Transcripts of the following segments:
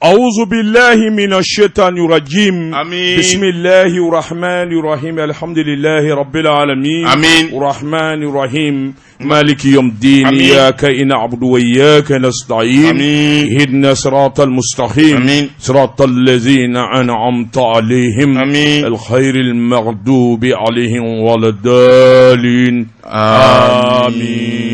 أعوذ بالله من الشيطان الرجيم آمين. بسم الله الرحمن الرحيم الحمد لله رب العالمين آمين. الرحمن الرحيم مالك يوم الدين آمين. إياك نعبد وإياك نستعين آمين. اهدنا صراط المستقيم آمين. صراط الذين أنعمت عليهم آمين. الخير المغضوب عليهم ولا الضالين آمين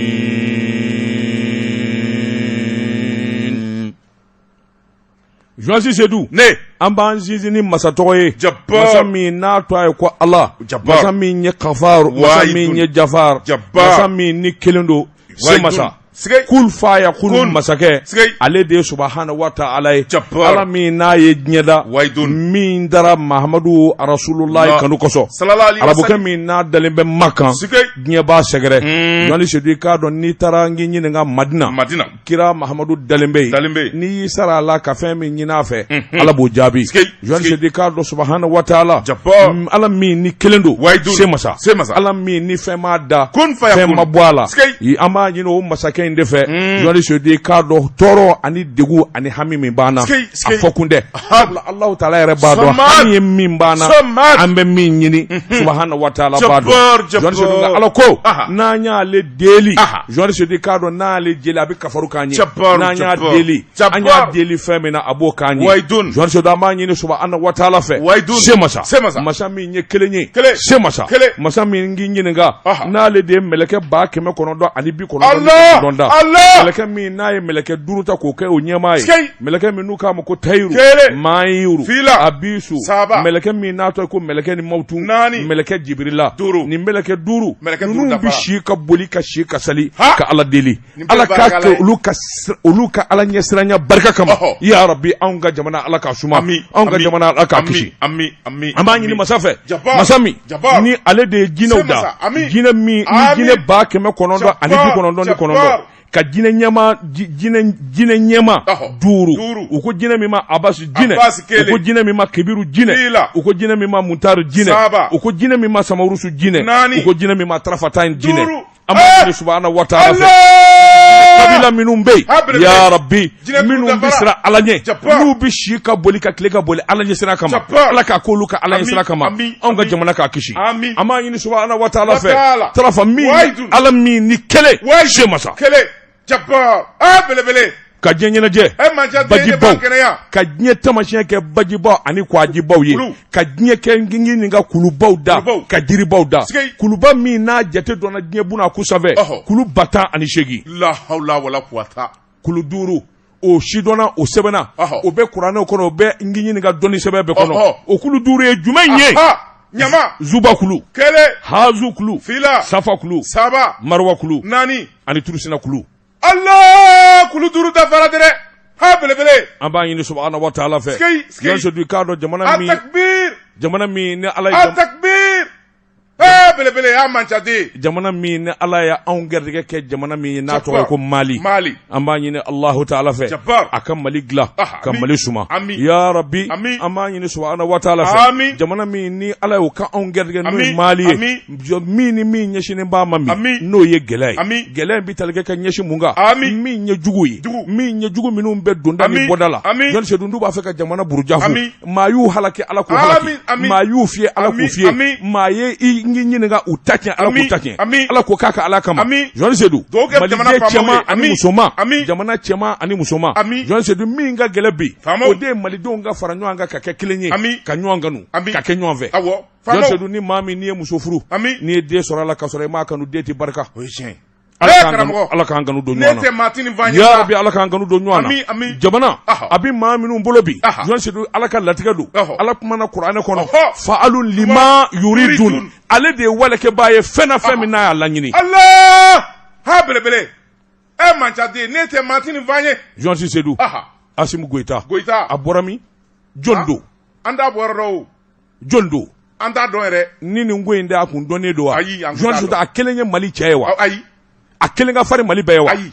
Journaliste Seydou Ne an b'an sinsin ni masa tɔgɔ ye Jabbar. masa min n'a tɔgɔ ye ko Ala Jabbar. masa min ye Kafar masa Wahidun. min ye Jafar Jabbar. masa min ni kelen don se Wahidun. masa Sigei. kul fa ya kul Kun. masakɛ Sigei. ale de ye subahana wa ta'ala ye Jabbar. Ala min n'a ye diɲɛ da Wahidun. min dara Mahamadu Rasulullahi La. kanu kosɔn Sallallahu alaihi arabukɛ wasallam. min n'a dalen bɛ Makan Sigei. diɲɛ b'a sɛgɛrɛ Mm. Journaliste Seydou i k'a dɔn n'i taara n k'i ɲininka Madina Madina. kira mahamadu dalen bɛ yen Dalen bɛ yen. n'i y'i sara a la ka fɛn min ɲini a fɛ ala b'o jaabi Sikeyi, journaliste sikeyi. Seydou i k'a dɔn subahana wa taala Jabbar. Ala min ni kelen don Wahidun. se masa Se masa. ala min ni fɛn m'a da Kun fayakun. fɛn ma bɔ a la Sikeyi. An b'a ɲini o masakɛ in de fɛ journaliste Seydou i k'a dɔn tɔɔrɔ ani degun ani hami min b'an na Sikeyi, a sikeyi. fɔ kun tɛ sabula Alahu taala yɛrɛ b'a dɔn Samad. hami ye min b'an na Samad. an bɛ min ɲini subahana wa taala b'a dɔn Jabbar, Jabbar. journaliste Seydou nka ala ko Aha. n'an y'ale deli Aha. journaliste Seydou i k'a dɔn n'ale jeli a bɛ kafaru k'an ye Jabbar, n'an y'a Jabbar. deli Jabbar. an y'a deli fɛn min na a b'o k'an ye Wahidun. journaliste Seydou an b'a ɲini subahana wa taala fɛ Wahidun. se masa Se masa. masa min ye kelen ye Kelen. se masa Kelen. masa min k'i ɲininka Aha. n'ale de ye mɛlɛkɛ 999 Allah! 99 da Allah! mɛlɛkɛ min n'a ye mɛlɛkɛ duuru ta k'o kɛ o ɲɛmaa ye Sikeyi. mɛlɛkɛ min n'u k'a ma ko tayiru Kelen. mayiru Fila. abisu Saba. mɛlɛkɛ min n'a tɔgɔ ye ko mɛlɛkɛ ni mawutu Naani. mɛlɛkɛ jibirila Duuru. nin mɛlɛkɛ duuru Mɛlɛkɛ duuru ninnu bɛ dafara. si ka boli ka si ka sali Ha! ka ala deli Nin bɛɛ ala k'a barika kɛ Ala ye. olu ka ala ɲɛsiranya barika kama Ɔhɔ. ya rabi anw ka jamana ala k'a suma Ami. anw ka Ami. jamana ala k'a Ami. kisi Ami. Ami. an b'a ɲini masa fɛ Jabbar. masa min Jabbar. ni ale de ye jinɛw Se da masa. Ami. jinɛ min ni Ami. jinɛ 999 Jabbar. Jabbar. ka jinɛ ɲɛma jinɛ jinɛ ɲɛma Ɔhɔ. duuru Duuru. u ko jinɛ min ma abasi jinɛ Abbas kelen. u ko jinɛ min ma kebiru jinɛ Fila. u ko jinɛ min ma mutaru jinɛ Saba. u ko jinɛ min ma samarusu jinɛ Naani. u ko jinɛ min ma tarafatain jinɛ Duuru. an b'a Eh! ɲini subahana wa taala fɛ Allah! kabila minnu bɛ Ha, yen belebele. ya rabbi Jinɛ duuru minnu bɛ dafara. siran ala ɲɛ Jabbar. n'u bɛ si ka boli ka tile ka boli ala ɲɛ sira kama Jabbar. ala k'a k'olu ka ala ɲɛ sira Ami, kama ami, anw ka ami. jamana k'a kisi Ami. an b'a ɲini subahana wa taala Wa taala. fɛ tarafa min Wahidun. ala min ni kelen Wahidun. se masa Kelen. Jabbar. Ah, belebele. ka diɲɛ ɲɛnajɛ E mansa den de b'a bajibaw kɛnɛya. ka diɲɛ taamasiyɛn kɛ bajibaw ani kwajibaw ye Kulu. ka diɲɛ kɛ ngingi nin ka kulubaw da Kulubaw. ka jiribaw da Sikeyi. kuluba min n'a jate dɔnna diɲɛ buna kun sanfɛ Ɔhɔ. kulu 10 8 La hawla wala quwwata. kulu duuru o sidɔnna o sɛbɛnna Ɔhɔ. o bɛ kuranɛw kɔnɔ o bɛ ngingi nin ka dɔnni sɛbɛn bɛɛ kɔnɔ Ɔhɔ. o kulu duuru ye jumɛn ye Ha! Ɲama. zuba kulu Kelen. hazu kulu Fila. safa kulu Saba. marwa kulu Naani. ani turusina kulu Allah! Kulu duuru dafara dɛrɛ. Ha, belebele. an b'a ɲini subahana wa taala fɛ Sikeyi, sikeyi. Journaliste Seydou i k'a dɔn jamana min Atakbir. jamana min ni ala ye jam- Atakbir. Eh, belebele, a manca den. jamana min ni ala ye anw garijɛgɛ kɛ jamana min ye n'a tɔgɔ ye ko mali Mali. an b'a ɲini alahu taala fɛ Jabbar. a ka mali dilan Aha, ka ami. mali suma Ami. ya rabbi Ami. an b'a ɲini subahana wa taala fɛ Ami. jamana min ni ala y'o ka anw garijɛgɛ n'o ye Ami. mali ye Ami. min ni min ɲɛsinnen b'a ma min Ami. n'o ye gɛlɛya ye Ami. gɛlɛya in bɛ tali kɛ ka ɲɛsin mun kan Ami. min ye jugu ye Jugu. min ye jugu minnu bɛ donda ni Ami. bɔda la Ami. Journaliste Seydou n'u b'a fɛ ka jamana burujafu Ami. maa y'u halaki ala k'u Ami. halaki Ami. maa y'u fiyɛ ala k'u Ami. fiyɛ Ami. maa ye i ɲininka u ta tiɲɛ ala k'u Ami. ta tiɲɛ Ami. ala ko k'a ka ala kama Ami. Journaliste Seydou Dugawu kɛ jamana maliden faamaw ye. cɛman ani Ami. musoman Ami. jamana cɛman ani musoman Ami. Journaliste Seydou min ka gɛlɛn bi Faamaw. o de ye malidenw ka fara ɲɔgɔn kan ka kɛ kelen ye Ami. ka ɲɔgɔn kanu Ami. ka kɛ ɲɔgɔn fɛ Awɔ. Journaliste Faamaw. Seydou ni maa min n'i ye muso furu Ami. n'i ye den sɔrɔ a la ka sɔrɔ i m'a kanu den tɛ barika O ye tiɲɛ ye. Ala Eh, k'an kanu karamɔgɔ. ala k'an kanu don Ne ɲɔgɔn na tɛ maa ti nin fɔ an ye ya sa. rabbi ala k'an kanu don ɲɔgɔn na Ami, ami. jamana Aha. a bɛ maa minnu bolo bi Aha. Journaliste Seydou ala ka latigɛ don Ɔhɔ. ala kumana kuranɛ kɔnɔ Ɔhɔ. fa'alu lima yuridun Yuridun. ale de ye walekɛbaa ye fɛn na fɛn min n'a y'a laɲini Allah! Ha, belebele. E manca den, ne tɛ maa ti nin fɔ an ye. Journaliste Seydou Aha. Assimi Goïta Goyita. a bɔra min jɔn don An t'a bɔ yɔrɔ dɔn o. jɔn don An t'a dɔn yɛrɛ. ni nin ko in de a kun dɔnnen don wa Ayi, an kun t'a Journaliste Seydou dɔn. a kelen ye Mali cɛ ye wa Ayi. a kelen ka farin Mali bɛɛ ye wa Ayi.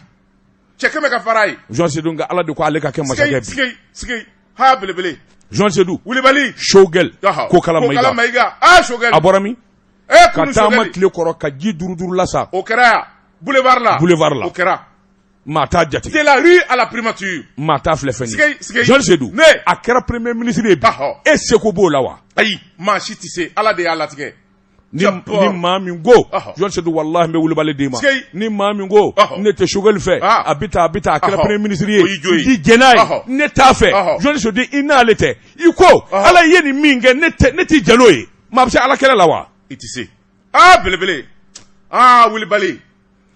Cɛ kɛmɛ ka fara ye. Journaliste Seydou nka ala de ko ale ka kɛ masakɛ Sikeyi, bi sikeyi, sikeyi. Ha, belebele. Journaliste Seydou Wulibali. Choguel Aha. Kokala Kokala Maïga Maïga. Ah, Choguel. a bɔra min Eh, ka kunu taama Choguel. tile kɔrɔ ka ji duuru duuru lasa O kɛra yan. Boulevard la. Boulevard la. O kɛra. Maa t'a jate. De la rue à la primature. Maa t'a filɛ fɛn ye. Sigei, sigei. Journaliste Seydou. Ne. A kɛra premier ministre ye bi. E seko b'o la wa? Ayi, maa si tɛ se, Ala de y'a latigɛ. Ni maa min ko Journaliste Seydou, walahi n bɛ wulibali d'i ma. Ni maa min ko ne tɛ Choguel fɛ, a bɛ tan, a bɛ tan, a kɛra premier ministre ye, n ti jɛn n'a ye, ne t'a fɛ. Journaliste Seydou, i n'ale tɛ, i ko Ala ye nin min kɛ, ne tɛ, ne ti jɛn n'o ye. Maa bɛ se Ala kɛlɛ la wa? I tɛ se. Aa belebele, aa wulibali,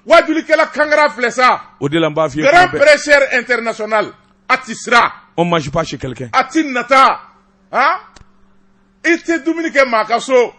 wajulikɛla kangara filɛ sa. O de la n b'a f'i ye. Grand prêcheur international, a ti siran. On mange pas chez quelqu'un. A ti nata. Ah, i tɛ dumuni kɛ maa ka so.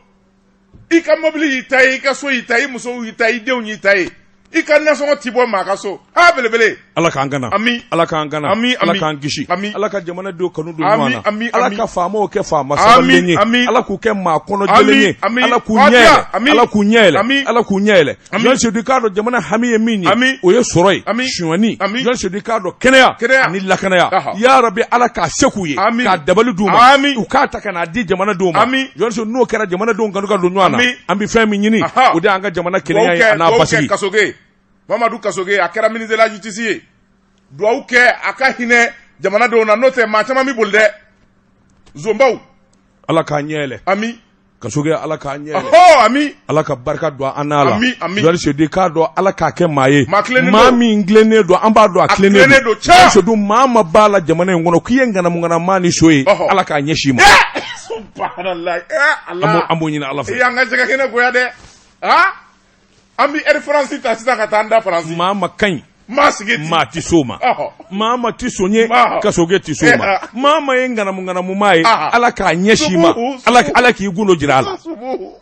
I ka mobili y'i ta ye, i ka so y'i ta ye, i musow y'i ta ye, i denw y'i ta ye. I ka nasɔngɔ ti bɔ maa ka so. Ha belebele. Ala k'an kana. Ami. Ala k'an kana. Ami. Ala k'an kisi. Ami. Ala ka jamanadenw kanu don ɲɔgɔn na. Ami. Ala ka faamaw kɛ faama sabalilen ye. Ami. Ala k'u kɛ maa kɔnɔjɛlen ye. Ami. Ala k'u ɲɛ yɛlɛ. Ami. Ala k'u ɲɛ yɛlɛ. Ami. Ala k'u ɲɛ yɛlɛ. Ami. Journaliste Seydou, i k'a dɔn jamana hami ye min ye. Ami. O ye sɔrɔ ye. Ami. Sonyani. Ami. Journaliste Seydou, i k'a dɔn kɛnɛya. Kɛnɛya. Ani lakanaya. Ya Rabi, Ala k'a se k'u ye. Ami. K'a dabali d'u ma. Ami. U k'a ta ka n'a di jamanadenw ma. Ami. Journaliste Seydou, n'o kɛra jamanadenw kanu ka don ɲɔgɔn na. Ami. An bɛ fɛn min ɲini. O de y'an ka jamana kelenya ye, a n'a basigi. Kasoge. Mamadu Kasoge, a kɛra ministre de la justice ye. Duwawu kɛ a ka hinɛ jamanadenw na, n'o tɛ maa caman bɛ boli dɛ. Zonbaw. Ala k'a ɲɛ yɛlɛ. Ami. Kasoge, Ala k'a ɲɛ yɛlɛ. Ami. Ala ka barika don an n'a la. Ami, ami. Journaliste Seydou, k'a dɔn Ala k'a kɛ maa ye. Maa tilennen don. Maa min tilennen don, an b'a dɔn a tilennen don. Journaliste Seydou, maa ma b'a la jamana in kɔnɔ k'i ye ŋanamuŋanamaa ni so ye, Ala k'a ɲɛsin i ma. Subhanallah. Ala. An b'o ɲini Ala fɛ. I y'an ka jɛgɛ kɛnɛ goya dɛ. Ah? An bɛ Air France ta sisan ka taa an da France. Maa ma ka ɲi. Maa sigi maa tɛ s'o ma. Maa ma tɛ son ye, Kasoge tɛ s'o ma. Maa ma ye ŋanamuŋanamumaa ye, Ala k'a ɲɛsin i ma, Ala k'i gundo jira a la.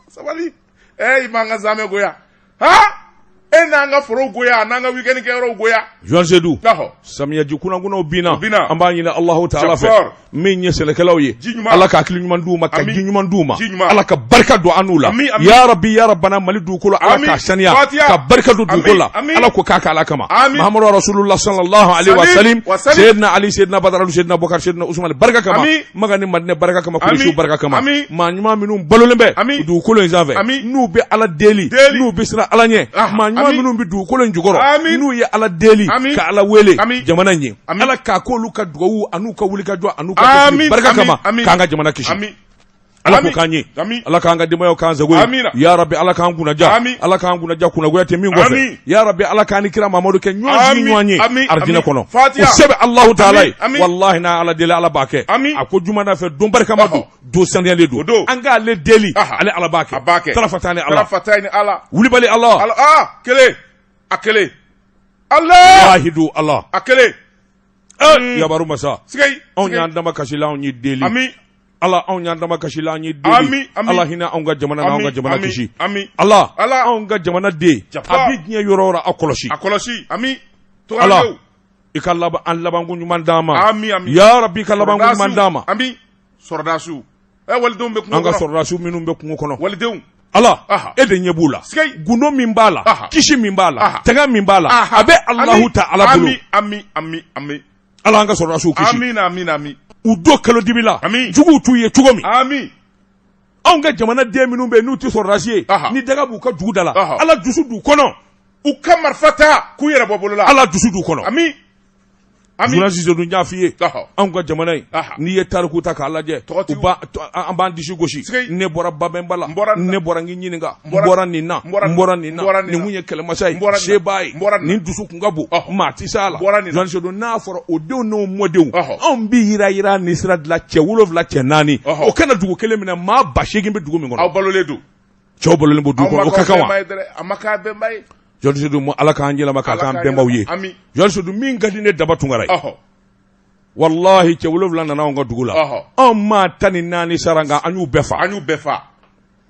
Sabali. I m'an ka zamɛ goya. Ha? E n'an ka forow goya, n'an ka week-end kɛyɔrɔw goya. Journaliste Seydou, samiyaji kunankunanw binna, an b'a ɲini Alahu taala fɛ, min ye sɛnɛkɛlaw ye, Ala ka hakili ɲuman d'u ma, ka ji ɲuman d'u ma, Ala ka barika don an n'u la. Ya Rabi, ya Rabana, Mali dugukolo, Ala k'a saniya, ka barika don dugukolo la, Ala ko k'a kɛ Ala kama. Mahamadu Rasulullah sallallahu alaihi wa sallam, Seydina Ali, Seydina Badara, Seydina Bokar, Seydina Usumani barika kama, Maka ni Madinɛ barika kama, Kuresiw barika kama, maa ɲuman minnu balolen bɛ dugukolo in sanfɛ, n'u bɛ Ala deli, n'u bɛ siran Ala ɲɛ, maa ɲuman minnu bɛ dugukolo in jukɔrɔ, n'u ye Ala deli ka Ala wele jamana in ye, Ala k'a k'olu ka dugawu an'u ka wulikajɔ an'u ka barika kama k'an ka jamana kisi. Ala k'o k'an ye, Ala k'an ka denbayaw k'an sago ye. Ya Rabi, Ala k'an kunnaja, Ala k'an kunnaja kunnagoya tɛ min kɔfɛ. Ya Rabi, Ala k'an ni kira Mamadu kɛ ɲɔgɔn sigi ɲɔgɔn ye arijinɛ kɔnɔ. O se bɛ Alahu taala ye. Walahi, n'a Ala deli, Ala b'a kɛ. A ko jumada fɛ don barikama don, don saniyalen don, an k'ale deli, ale Ala b'a kɛ. Tarafata ni Ala, wulibali Ala, kelen a kelen Ala, wahidu Ala, a kelen. Yabaru masa, anw y'an damakasi la, anw y'i deli. Ala, anw y'an damakasi la, an y'i deli. Ala hinɛ anw ka jamana na, anw ka jamana kisi. Ala, anw ka jamana den, a bɛ diɲɛ yɔrɔ o yɔrɔ, a kɔlɔsi, a kɔlɔsi. Ami. Ala, i ka laban, an labanko ɲuman d'an ma. Ya Rabi, i ka labanko ɲuman d'an ma. Ami. Sɔrɔdasiw, walidenw bɛ kungo kɔnɔ, an ka sɔrɔdasiw minnu bɛ kungo kɔnɔ, walidenw. Ala, e de ɲɛ b'u la. Gundo min b'a la, kisi min b'a la, tanga min b'a la, a bɛ Alahu taala bolo. Ami, ami, ami. Ala, an ka sɔrɔdasiw kisi. Ami, ami, ami. U don kalo dibi la, ami, juguw t'u ye cogo min. Ami. Anw ka jamana den minnu bɛ yen, n'u tɛ sɔrɔdasi ye, ni daga b'u ka dugu da la, Ala dusu d'u kɔnɔ. U ka marifa ta k'u yɛrɛ bɔ bolo la. Ala dusu d'u kɔnɔ. Ami. Journaliste Seydou, n y'a f'i ye, anw ka jamana in, n'i ye tariku ta k'a lajɛ, an b'an disi gosi. Ne bɔra Babɛnba la, ne bɔra n k'i ɲininka, n bɔra nin na, n bɔra nin na, nin kun ye kɛlɛmasa ye, sebaa ye, nin dusu kun ka bon, maa tɛ s'a la. Journaliste Seydou, n'a fɔra o denw n'o mɔdenw, anw bɛ yira yira ni sira dilan, cɛ 7, cɛ 4, o kana dugu kelen minɛ, maa 8000 bɛ dugu min kɔnɔ. Aw balolen don. Cɛw balolen bɛ dugu kɔnɔ, o ka kan wa? A ma k'a bɛnba ye. Journaliste Seydou, Ala k'an yɛlɛma k'a k'an bɛnbaw ye. Journaliste Seydou, min ka di ne Daba Tunkara ye, walahi, cɛ 7 nana anw ka dugu la, anw maa 14 sara, nka an y'u bɛɛ fa. An y'u bɛɛ fa.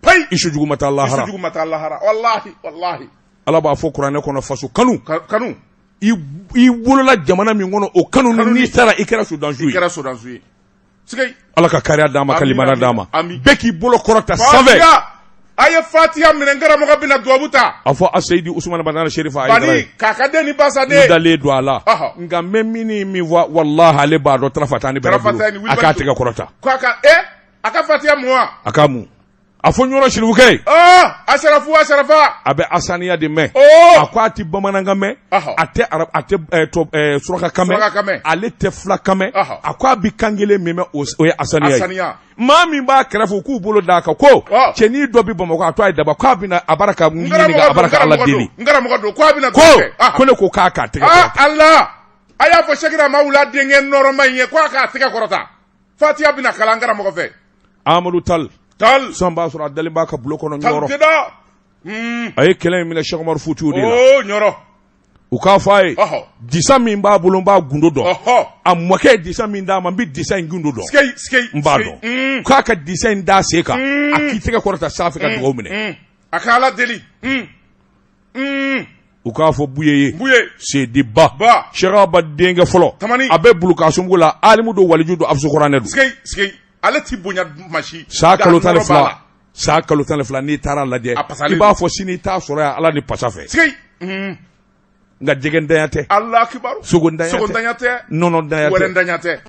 Payi, i su jugu ma taa lahara. I su jugu ma taa lahara, walahi, walahi. Ala b'a fɔ kuranɛ kɔnɔ, faso kanu. Kanu. I wolola jamana min kɔnɔ, o kanu, n'i sara, i kɛra sodansu ye. I kɛra sodansu ye. Ala ka kariya d'an ma, ka limaniya d'an ma. Bɛɛ k'i bolo kɔrɔta sanfɛ. A ye fatiya minɛ, n karamɔgɔ bɛna duwawu ta. A fɔ Aseyidi Usumani Madani Serifa Ayidara ye. K'a ka den ni basa den. N dalen don a la. Nka n bɛ min ni min fɔ, walahi, ale b'a dɔn, tarafata ni bɛrɛ bolo. A k'a tɛgɛ kɔrɔta. Ko a ka a ka fatiya mun wa? A k'a mun. A fɔ Ɲɔrɔ sirifukɛ ye. Aa asarafu asarafa. A bɛ asaniya de mɛn. A ko a tɛ bamanankan mɛn. A tɛ arab a tɛ surakakan mɛn. Ale tɛ fulakan mɛn. A ko a bɛ kan kelen min mɛn o ye asaniya ye. Maa min b'a kɛrɛfɛ u k'u bolo d'a kan ko cɛnin dɔ bɛ Bamakɔ a tɔgɔ ye Daba k'a bɛna a bara ka ɲininka a bara ka Ala deli. N karamɔgɔ don k'a bɛna ko ko ne ko k'a k'a tɛgɛ kɔrɔta. Ala a y'a fɔ Sɛkina Mawula denkɛ nɔrɔma in ye k'a k'a tɛgɛ kɔrɔta. Fatiya bɛna kalan karamɔgɔ fɛ. Amadu Tal. Tal. San b'a sɔrɔ a dalen b'a ka bulon kɔnɔ Ɲɔrɔ. Tal Jeda. A ye kɛlɛ in minɛ Sɛki Umaru Futiyu de la. Oo Ɲɔrɔ. U k'a fɔ a ye. Disa min b'a bolo n b'a gundo dɔn. A mɔkɛ ye disa min d'a ma n bɛ disa in gundo dɔn. Sikeyi sikeyi. N b'a dɔn. K'a ka disa in d'a sen kan. A k'i tɛgɛ kɔrɔta sanfɛ ka dugawu minɛ. A ka Ala deli. U k'a fɔ Buye ye. Buye. Sedi Ba. Ba. Sɛkaba denkɛ fɔlɔ. Tamani. A bɛ Bulukasunbugu la alimu don waliju don hafizu kuranɛ don. Sikeyi sikeyi. Ale ti bonya maa si. San kalo 12. San kalo 12 n'i taara lajɛ. A pasalen I b'a fɔ sini i t'a sɔrɔ yan Ala ni pasa fɛ. Sikeyi. Nka jɛgɛntanya tɛ. Alahu akibaru. Sogontanya tɛ. Sogontanya tɛ. Nɔnɔntanya tɛ. Wɛrɛntanya tɛ.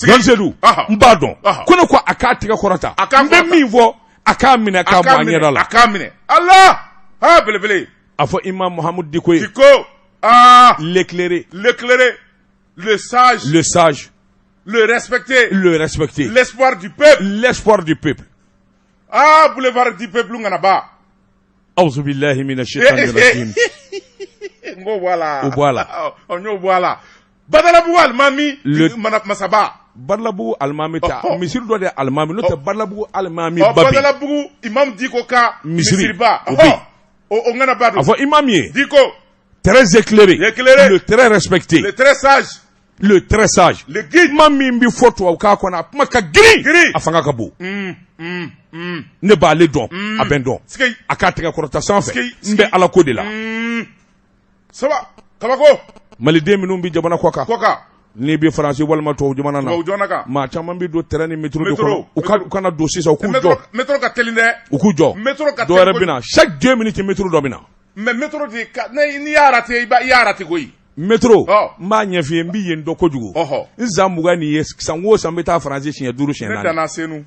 Jɔn Sedu. N b'a dɔn. Ko ne ko a k'a tɛgɛ kɔrɔta. A k'a N bɛ min fɔ a k'a minɛ k'a bɔ a ɲɛda la. A k'a minɛ. Ala. Ha belebele. A fɔ Imam Muhamudu Diko ye. Diko. Aa. L'éclairé. L'éclairé. Le sage. Le sage. Le respecté. Le respecté. L'espoir du peuple. L'espoir du peuple. Ah, boulevard du peuple ŋanaba. Auzu billahi mina shaitani rajim. N k'o bɔ a la. O bɔ a la. Ɔ n y'o bɔ a la. Badalabugu alimami. Mana masaba. Badalabugu alimami ta misiri dɔ de alimami n'o tɛ Badalabugu alimami ba bɛ. Badalabugu imam Diko ka misiriba. O bɛ yen. O ŋanaba don. A fɔ imam ye. Diko. Très éclairé. Éclairé. Le très respecté. Le très sage. Le très sage. Le guide. Kuma min bɛ fɔ tubabukan kɔnɔ a kuma ka girin. Girin. A fanga ka bon. Ne b'ale dɔn. A bɛ n dɔn. A k'a tɛgɛ kɔrɔta sanfɛ. N bɛ Ala ko de la. Saba kabako. Maliden minnu bɛ jamana kɔ kan. Kɔ kan. N'i bɛ Faransi walima tubabu jamana na. Tubabu jamana kan. Maa caman bɛ don train ni métro de kɔnɔ. U kana don sisan u k'u jɔ. Métro ka teli dɛ. U k'u jɔ. Métro ka teli. Dɔ wɛrɛ bɛ na chaque 2 minutes métro dɔ bɛ na. Mais métro de n'i y'a raté i y'a raté koyi. Métro n b'a ɲɛf'i ye n bɛ yen dɔn kojugu n san 20 nin ye san o san n bɛ taa Faransi siɲɛ 5 siɲɛ 4. Ne danna Senu.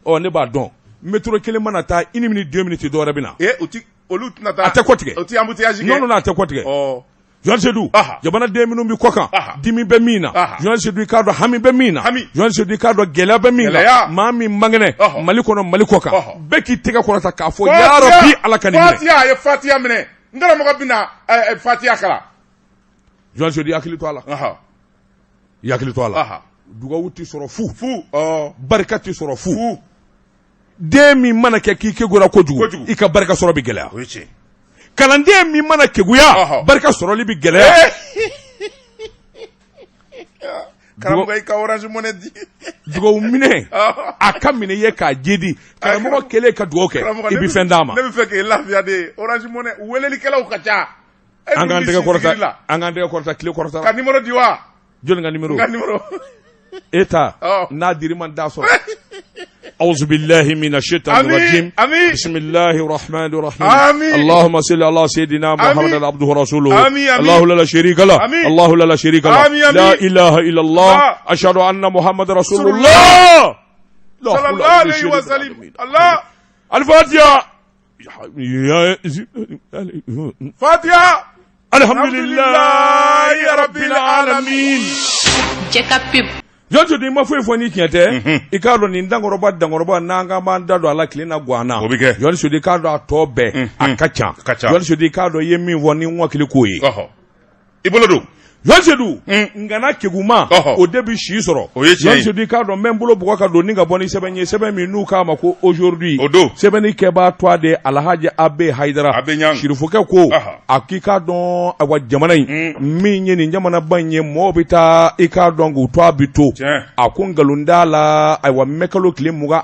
Ɔ ne b'a dɔn métro kelen mana taa 1 minute 2 minutes dɔ wɛrɛ bɛ na. Ee u ti olu tɛna taa. A tɛ kɔtigɛ. U ti embouteillage kɛ. Non non a tɛ kɔtigɛ. Jɔn Sedu jamanaden minnu bɛ kɔ kan dimi bɛ min na Jɔn Sedu i k'a dɔn hami bɛ min na Jɔn Sedu i k'a dɔn gɛlɛya bɛ min na maa min man kɛnɛ Mali kɔnɔ Mali kɔ kan bɛɛ k'i tɛgɛ kɔrɔta k'a fɔ yarabi Ala ka nin minɛ. Fatiya a ye Fatiya minɛ n karamɔgɔ bɛna Fatiya kalan. Jɔn Sedu i hakili to a la. I hakili to a la. Dugawu tɛ sɔrɔ fu. Fu. Barika tɛ sɔrɔ fu. Den min mana kɛ k'i kegura kojugu i ka barika sɔrɔ bɛ gɛlɛya. O ye tiɲɛ. Kalanden min mana keguya barika sɔrɔli bɛ gɛlɛya. Karamɔgɔ i ka orange money di. Dugawu minɛ a ka minɛ i ye k'a jedi karamɔgɔ kɛlen ka dugawu kɛ i bɛ fɛn d'a ma. Ne bɛ fɛ k'e lafiya de orange money welelikɛlaw ka ca. An k'an tɛgɛ kɔrɔta an k'an tɛgɛ kɔrɔta tile kɔrɔta. Ka numéro di wa. Jɔnni ka numéro? N ka numéro. E ta n'a dir'i ma n t'a sɔrɔ. أعوذ بالله من الشيطان الرجيم آمين بسم الله الرحمن الرحيم آمين اللهم صل على سيدنا محمد عبده ورسوله آمين آمين الله لا شريك له آمين الله لا شريك له آمين آمين لا إله إلا الله أشهد أن محمد رسول الله لا صلى حول الله ولا عليه شريك وسلم الله الفاتحة Fatiha Alhamdulillahi rabbil alamin Jɛka pub Jɔn Sedu i ma foyi fɔ ni tiɲɛ tɛ i k'a dɔn nin dankɔrɔba dankɔrɔba n'an k'an b'an da don a la tile na gan na O bɛ kɛ. Jɔn Sedu i k'a dɔn a tɔ bɛɛ a ka ca ka ca. Jɔn Sedu i k'a dɔn i ye min fɔ ni n hakili k'o ye Ɔhɔ. I bolo don. Jɔn Sedu ŋana keguma Ɔhɔ. o de bɛ si sɔrɔ O ye tiɲɛ ye. Jɔn Sedu i k'a dɔn n bɛ n bolo bugɔ ka don ni ka bɔ ni sɛbɛn ye sɛbɛn min n'u k'a ma ko aujourd'hui O don. sɛbɛnni kɛbaa tɔgɔ de Alhaji Abe Hayidara Abe Ɲang. Sirifukɛ ko Aha. a k'i k'a dɔn awa jamana in min ye nin jamanaba in ye mɔɔw bɛ taa i k'a dɔn k'u to a bɛ to Tiɲɛ. a ko nkalon t'a la ayiwa mɛkalo tile 24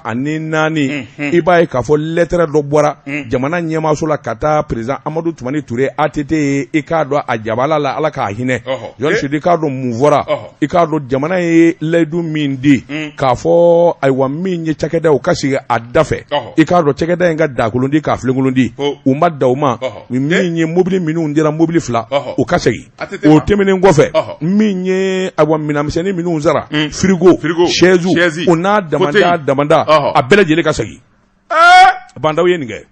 i b'a ye k'a fɔ lɛtɛrɛ dɔ bɔra jamana ɲɛmaaso la ka taa président Amadu Tumani Ture ATT ye i k'a dɔn a jabala la Ala k'a hinɛ Ɔhɔ. Journaliste Seydou i k'a dɔn mun fɔra, i k'a dɔn jamana ye layidu min di k'a fɔ ayiwa min ye cakɛda u ka sigi a da fɛ, i k'a dɔn cakɛda in ka dakolon di k'a filenkolon di, u ma da u ma. Min ye mobili minnu dira, mobili 2, u ka segin. O tɛmɛnen kɔfɛ, min ye ayiwa minɛnmisɛnnin minnu sara, frigo, chaise, o n'a damada damada, a bɛɛ lajɛlen ka segin. Bah N'Daw ye nin kɛ.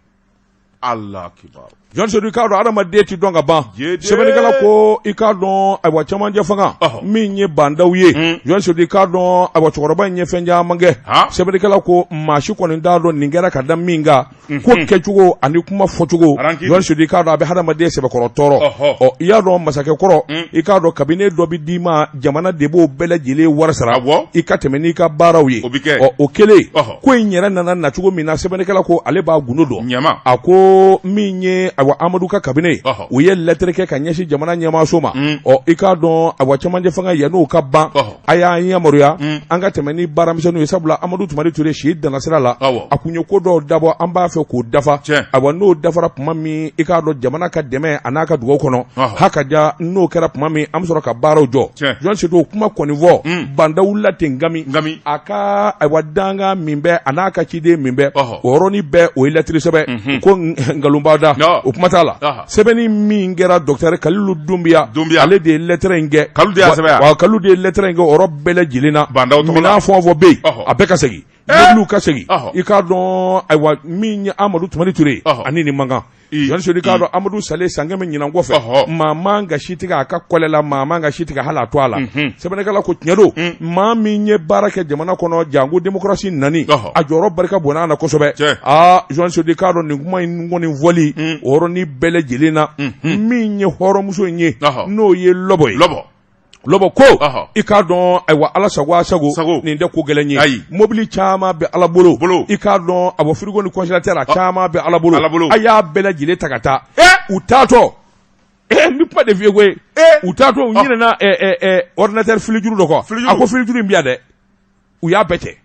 Allah kibaru. Journaliste Seydou i k'a dɔn adamaden ti dɔn ka ban. Sɛbɛnnikɛla ko i k'a dɔn ayiwa cɛmancɛ fanga min ye Bah N'Daw ye. Journaliste Seydou i k'a dɔn ayiwa cɛkɔrɔba in ye fɛn caman kɛ. Sɛbɛnnikɛla ko maa si kɔni t'a dɔn nin kɛra ka da min kan. Ko kɛcogo ani kuma fɔcogo, Journaliste Seydou i k'a dɔn a bɛ hadamaden sɛbɛkɔrɔ tɔɔrɔ. Ɔ, i y'a dɔn masakɛ kɔrɔ, i k'a dɔn kabine dɔ bɛ d'i ma, jamana de b'o bɛɛ lajɛlen wari sara i ka tɛmɛ n'i ka baaraw ye. Ɔ, o kɛlen, ko in yɛrɛ nana na cogo min na, sɛbɛnnikɛla ko ale b'a gundo dɔn. A ko min ye ayiwa Amadu ka kabine, u ye lɛtɛrɛ kɛ ka ɲɛsin jamana ɲɛmaaso ma. Ɔ, i k'a dɔn ayiwa cɛmancɛ fanga yann'o ka ban, a y'an yamaruya an ka tɛmɛ ni baaramisɛnninw ye, sabula Amadu Tumani Ture si danna sira la, a kun ye ko dɔw dabɔ, an b'a fɛ k'o dafa. Ayiwa n'o dafara tuma min, i k'a dɔn jamana ka dɛmɛ a n'a ka dugawu kɔnɔ, hakaja n'o kɛra tuma min, an bɛ sɔrɔ ka baaraw jɔ. Journaliste Seydou o kuma kɔni fɔ, Bah N'Daw wulila ten gami a ka ayiwa dankan min bɛ a n'a ka ciden min bɛ, o yɔrɔnin bɛɛ o ye lɛtiri sɛbɛn ko nkalonba da, o kuma t'a la. Sɛbɛnni min kɛra, docteur Kalilu Dunbiya, ale de ye lɛtɛrɛ in kɛ. Kalilu de y'a sɛbɛn wa? Kalilu de ye lɛtɛrɛ in kɛ o yɔrɔ bɛɛ lajɛlen na. Minɛn fɛn o fɛn bɛ yen, a bɛɛ ka segin, mobiliw ka segin. I k'a dɔn ayiwa min ye Amadu Tumani Ture ye, ani nin man kan. Journaliste Seydou i k'a dɔn Amadu salen san 100 ɲinan kɔfɛ, maa man ka si tigɛ a ka kɔlɛ la, maa man ka si tigɛ hali a to a la. Sɛbɛnnikɛla ko tiɲɛ don, maa min ye baara kɛ jamana kɔnɔ janko démocratie nani, a jɔyɔrɔ barika bonna a na kosɛbɛ. Aa, journaliste Seydou i k'a dɔn nin kuma in kɔni fɔli o yɔrɔnin bɛɛ lajɛlen na, min ye hɔrɔnmuso in ye, n'o ye Lɔbɔ ye, Lɔbɔ ko i k'a dɔn ayiwa Ala sago a sago, nin tɛ ko gɛlɛn ye. Mobili caman bɛ Ala bolo, i k'a dɔn a bɔ frigo ni congélateur a caman bɛ Ala bolo, a y'a bɛɛ lajɛlen ta ka taa. U taatɔ, n bɛ kuma de f'i ye koyi, u taatɔ u ɲinɛna ordinateur filijuru dɔ kɔ. A ko filijuru in bɛ yan dɛ, u y'a bɛɛ cɛ.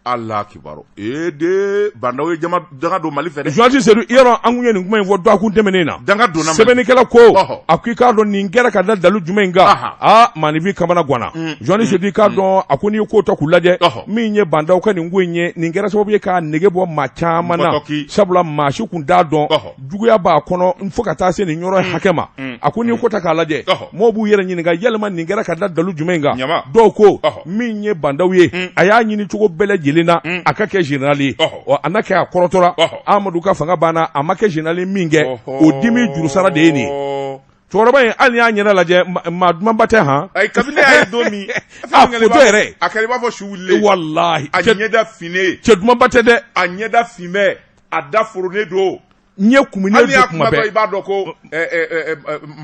Ala kibaru ee de Bah N'Daw ye jama danga don Mali fɛ dɛ. Journaliste Seydou, i y'a dɔn an kun ye nin kuma in fɔ dɔgɔkun tɛmɛnen na. Danga donna Mali. Sɛbɛnnikɛla ko a ko i k'a dɔn nin kɛra ka da dalu jumɛn in kan? Aa, maaninfin kamana ganna. Journaliste Seydou i k'a dɔn a ko n'i ye ko ta k'u lajɛ, min ye Bah N'Daw ka nin ko in ye, nin kɛra sababu ye k'a nege bɔ maa caman na, sabula maa si kun t'a dɔn juguya b'a kɔnɔ fo ka taa se nin yɔrɔ hakɛ ma. A ko n'i ko ta k'a lajɛ, mɔgɔw b'u yɛrɛ ɲininka yalima nin kɛra ka da dalu jumɛn kan? Dɔw ko min ye Bah N'Daw ye, a y'a ɲini cogo bɛɛ lajɛlen na a ka kɛ général ye. Ɔ, a na kɛ a kɔrɔtɔra, Amadu ka fanga banna, a ma kɛ général min kɛ, o dimi jurusara de ye nin ye. Cɛkɔrɔba in, hali y'a ɲɛda lajɛ, maa dumanba tɛ han. Ayi, kabini ne y'a ye don min, a foto yɛrɛ, a kɛra i b'a fɔ su wulilen. Walahi, a ɲɛda finnen. Cɛ dumanba tɛ dɛ. A ɲɛda fin bɛ, a da foronnen don. Ɲɛ kumunen don kuma bɛɛ. I b'a dɔn ko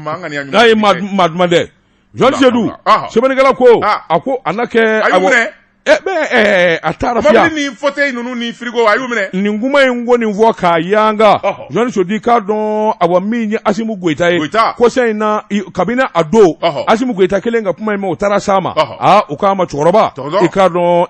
maa ŋaniya ɲuman. N'a ye maa duman tɛ. Journaliste Seydou, sɛbɛnnikɛla ko a ko a na kɛ. A y'u minɛ. A taara fiya. Mobili ni fauteuil ninnu ni frigo, a y'u minɛ. Nin kuma in ko nin fɔ k'a yanga. Journaliste Seydou i k'a dɔn awa min ye Asimi Goyita ye. Goyita. Kɔsa in na, kabini a don. Asimi Goyita kelen ka kuma in mɛn, o taara s'a ma. Aa, u k'a ma cɛkɔrɔba,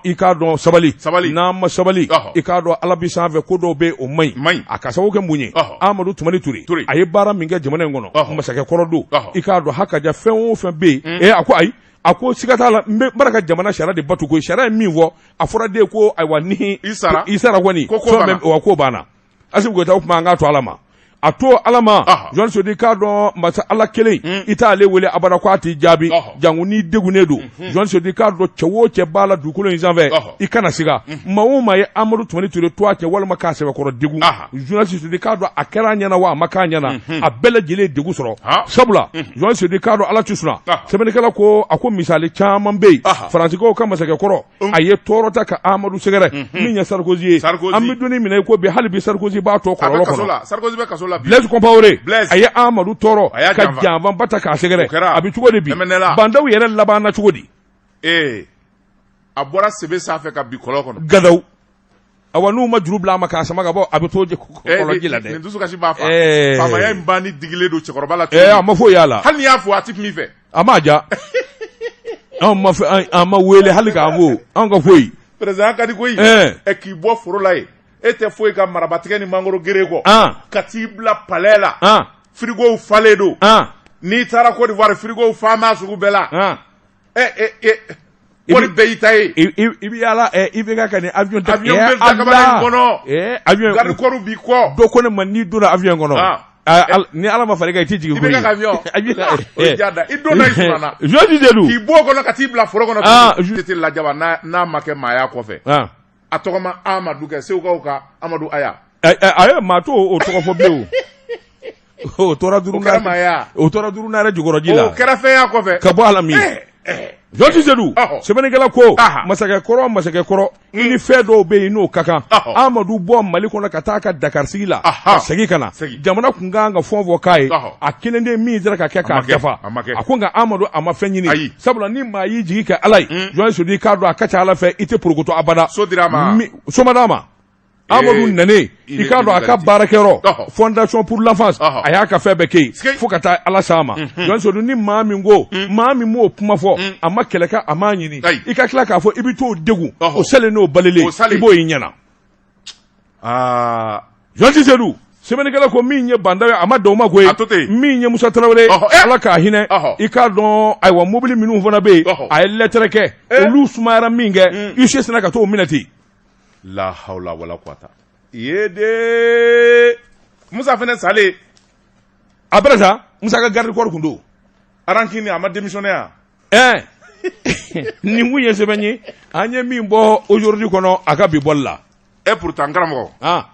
i k'a dɔn sabali. Sabali. N'an ma sabali, i k'a dɔn Ala bi sanfɛ, ko dɔw bɛ yen o man ɲi. A ka sababu kɛ mun ye? Amadu Tumani Ture, a ye baara min kɛ jamana in kɔnɔ, masakɛ kɔrɔ don, i k'a dɔn hakaja fɛn o fɛn bɛ yen. A ko ayi, a ko siga t'a la, n bɛ bara ka jamana sariya de bato koyi. Sariya ye min fɔ, a fɔra de ko ayiwa ni i sara, i sara kɔni, wa ko banna. Asimi Goyita, o tuma an k'a to Ala ma, a to Ala ma. Journaliste Seydou i k'a dɔn masa Ala kelen, i t'ale wele abada ko a t'i jaabi, janko n'i degunnen don. Journaliste Seydou i k'a dɔn cɛ o cɛ b'a la dugukolo in sanfɛ, i kana siga. Maa o maa ye Amadu Tumani Ture to a cɛ walima k'a sɛbɛkɔrɔ degun, journaliste Seydou i k'a dɔn a kɛra a ɲɛna wa a ma k'a ɲɛna, a bɛɛ lajɛlen ye degun sɔrɔ. Sabula journaliste Seydou i k'a dɔn Ala tɛ sunaa. Sɛbɛnnikɛla ko a ko misali caman bɛ yen. Faransikaw ka masakɛ kɔrɔ, a ye tɔɔrɔ ta ka Amadu sɛgɛrɛ, min ye Sarkozy ye. An bɛ don min na i ko bi, hali bi Sarkozy b'a tɔ kɔlɔlɔ kɔnɔ. Blaise Compaoré, a ye Amadu tɔɔrɔ ka janfanba ta k'a sɛgɛrɛ, a bɛ cogo di bi? Bah N'Daw yɛrɛ labanna cogo di? Ee, a bɔra sebe sanfɛ ka bin kɔlɔn kɔnɔ. Gadaw. Awa n'u ma juru bila a ma k'a sama ka bɔ, a bɛ to kɔlɔnji la dɛ. Nin dusukasi b'a fa. Faamaya in banni digilen don cɛkɔrɔba la. A ma foyi y'a la. Hali n'i y'a fo, a tɛ kuma i fɛ. A m'a ja. Anw ma fɛ, an ma wele hali k'an fo, anw ka foyi. Président ka di koyi. Ɛ, k'i bɔ foro la yen, e tɛ foyi ka marabatigɛ ni mangoro gere kɔ. Ka t'i bila palais la. Frigow falen don. N'i taara Côte d'Ivoire frigo faama sugu bɛɛ la. Wari bɛɛ y'i ta ye. I bɛ yaala IBK ka nin avion ta. Avion bɛ dakabana in kɔnɔ. Avion garde corps b'i kɔ. Dɔ ko ne ma n'i donna avion kɔnɔ. Ni Ala ma far'i kan i t'i jigin koyi. IBK ka avion. O ye ja da i donna i sumana. Jogi Sedu. K'i bɔ o kɔnɔ ka t'i bila foro kɔnɔ. Tɛ lajaba n'a ma kɛ maaya kɔfɛ. A tɔgɔ ma Amadu kɛ Segukaw ka Amadu Aya. A ye maa t'o o tɔgɔ fɔ bilen o. O tora duuru kɛra maaya. O tora duuru naare jukɔrɔji la. O kɛra fɛnya kɔfɛ. Ka bɔ a la min. Jɔsi Sedu sɛbɛnnikɛla ko masakɛ kɔrɔ masakɛ kɔrɔ i ni fɛn dɔw bɛ yen n'o ka kan Amadu bɔ Mali kɔnɔ ka taa ka Dakar sigi la ka segin ka na jamana tun kan ka fɛn fɔ k'a ye a kelen de min sera ka kɛ k'a dafa a ko nka Amadu a ma fɛn ɲini sabula ni maa y'i jigi kɛ Ala ye Jɔsi Sedu i k'a dɔn a ka ca Ala fɛ i tɛ porokoto abada so dira a ma so ma d'a ma Amadu nanen i k'a dɔn a ka baarakɛyɔrɔ fondation pour l'enfance a y'a ka fɛn bɛɛ kɛ yen fo ka taa Ala s'a ma Jɔsi Sedu ni maa min ko maa min m'o kuma fɔ a ma kɛlɛ kɛ a m'a ɲini i ka tila k'a fɔ i bɛ t'o degun o salen n'o balelen i b'o y'i ɲɛna Jɔsi Sedu sɛbɛnnikɛla ko min ye Ba Ndaw ye a ma dan o ma koyi min ye Musa Tarawele Ala k'a hinɛ i k'a dɔn ayiwa mobili minnu fana bɛ yen a ye lɛtɛrɛ kɛ olu sumayara min kɛ huissier sinna ka t'o minɛ ten la hawla wala quwata ye de Musa fana salen après ça Musa ka garde corps kun don Arankini a ma démissionné yan ɛɛ nin kun ye sɛbɛn ye an ye min bɔ aujourd'hui kɔnɔ a ka bi bɔli la e pourtant karamɔgɔ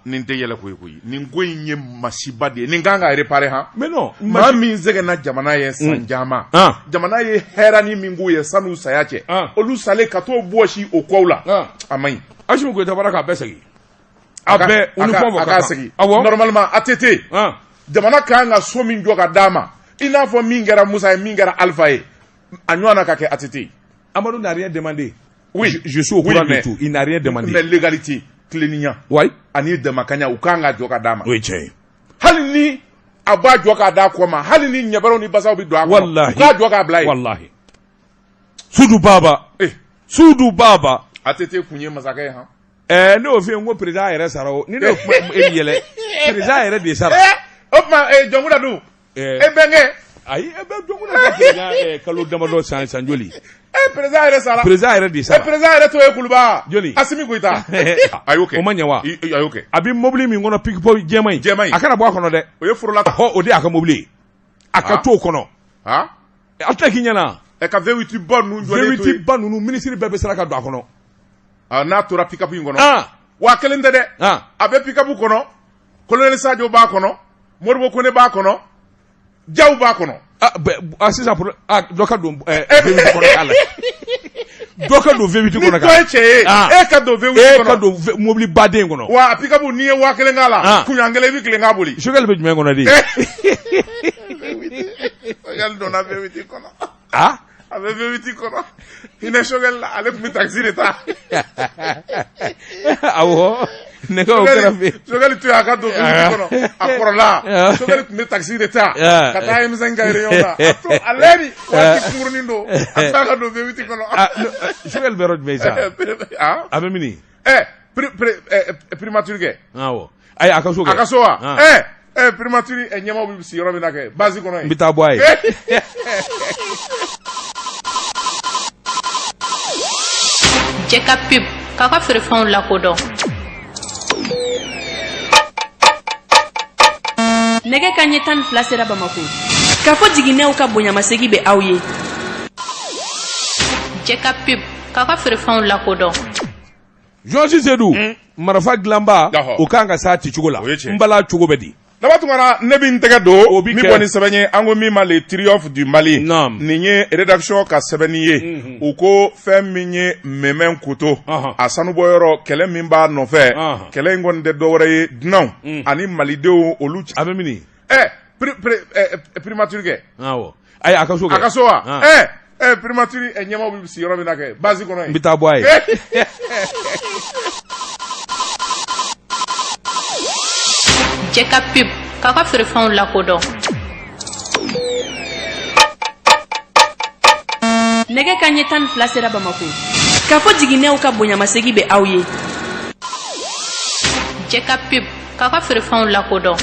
nin tɛ yɛlɛ ko ye koyi nin ko in ye masiba de ye nin kan ka réparer han mais non maa min sɛgɛnna jamana ye san caman jamana ye hɛrɛni min k'u ye san'u saya cɛ olu salen ka t'o bɔsi o kɔw la a man ɲi Asimi Goyita bɔra k'a bɛɛ segin a bɛɛ u ni fɛn a k'a segin awɔ normalement ATT jamana kan ka so min jɔ ka d'a ma i n'a fɔ min kɛra Musa ye min kɛra Alpha ye a ɲɔgɔn na ka kɛ ATT ye Amadou n'a rien demandé. Oui. Je suis au courant oui, de tout. Il n'a rien demandé. Mais légalité, tilennenya. Oui. Ani damakanya u kan ka jɔ ka d'a ma. O ye tiɲɛ ye. Hali ni a b'a jɔ k'a d'a kɔ ma, hali ni ɲɛbɛrɛw ni basaw bɛ don a kɔnɔ. Walahi. U k'a jɔ k'a bila yen. Walahi. Sudu Baba. Eh. Sudu Baba. ATT kun ye masakɛ ye han. Ɛɛ ne y'o f'i ye n ko président yɛrɛ sara o ni ne y'o kuma e bɛ yɛlɛ président yɛrɛ de sara. O tuma Jɔnkunda dun. E bɛnkɛ. Ayi e bɛ Jɔnkunda ka président kalo damadɔ san san joli. E président yɛrɛ sara. Président yɛrɛ de sara. E président yɛrɛ tɔgɔ ye Kuluba. Jɔni. Asimi Goyita. A y'o kɛ. O ma ɲɛ wa. A y'o kɛ. A bɛ mobili min kɔnɔ pick-up jɛman in. Jɛman in. A kana bɔ a kɔnɔ dɛ. O ye forola ta. Hɔ o de y'a ka mobili ye. A ka to o kɔnɔ. A tɛ k'i ɲɛna. Ɛ ka V8 ba ninnu jɔlen to yen. V8 ba ninnu minisiri bɛɛ bɛ siran ka don a kɔnɔ. N'a tora pick-up in kɔnɔ. Wa kelen tɛ dɛ. A bɛ pick-up kɔnɔ. Colonel Sadio b'a kɔnɔ. Modibo Kone b'a kɔnɔ. Jaw b'a kɔnɔ. Ah, sisan dɔ ka don V8 kɔnɔ k'a la. Dɔ ka don V8 kɔnɔ Ni dɔ ye cɛ ye, e ka don V8 kɔnɔ. E ka don mobili baden kɔnɔ. Wa a pick-up n'i ye 5000 k'a la, kunɲɔgɔn kelen i bɛ tilen k'a boli. Choguel bɛ jumɛn kɔnɔ de? Choguel donna V8 kɔnɔ. Ah? A bɛ V8 kɔnɔ. Hinɛ Choguel la, ale tun bɛ taxi de ta. Awɔ. Nɛgɛ o kɛrɛfɛ. Choguel to yen a ka don V8 kɔnɔ. A kɔrɔla. Choguel tun bɛ taxi de ta. Ka taa M5 ka réunion na. A to a lɛri waati kunkurunin don. A tila ka don V8 kɔnɔ. Choguel bɛ yɔrɔ jumɛn sisan? A bɛ min? Ɛ primature kɛ. Awɔ. Ayi a ka so kɛ. A ka so wa? Ɛ primature ɲɛmaaw bɛ sigi yɔrɔ min na kɛ base kɔnɔ yen. N bɛ taa bɔ a ye. Jɛ ka pub k'aw ka feerefɛnw lakodɔn. Nɛgɛ kanɲɛ 12 sera Bamakɔ. Kafo jiginɛw ka bonyamasegin bɛ aw ye. Jɛ ka pub k'aw ka feerefɛnw lakodɔn. Journaliste Seydou marifa dilanba o kan ka s'a cicogo la n bala cogo bɛ di Daba Tunkara ne bɛ n tɛgɛ don o bɛ bɔ ni sɛbɛn ye an ko min ma le triomphe du Mali nin ye rédaction ka sɛbɛnni ye u ko fɛn min ye Mɛmɛ Koto a sanubɔyɔrɔ kɛlɛ min b'a nɔfɛ kɛlɛ in kɔni tɛ dɔwɛrɛ ye dunanw ani malidenw olu a bɛ min primature kɛ ayi a ka so a ka so wa ɛ primature ɲɛmaaw bɛ sigi yɔrɔ min na kɛ base kɔnɔ yen n bɛ taa bɔ a ye Jɛ ka pub k'aw ka feerefɛnw lakodɔn. Nɛgɛ kanɲɛ 12 sera Bamakɔ. Kafo jiginɛw ka bonyamasegin bɛ aw ye. Jɛ ka pub k'aw ka feerefɛnw lakodɔn.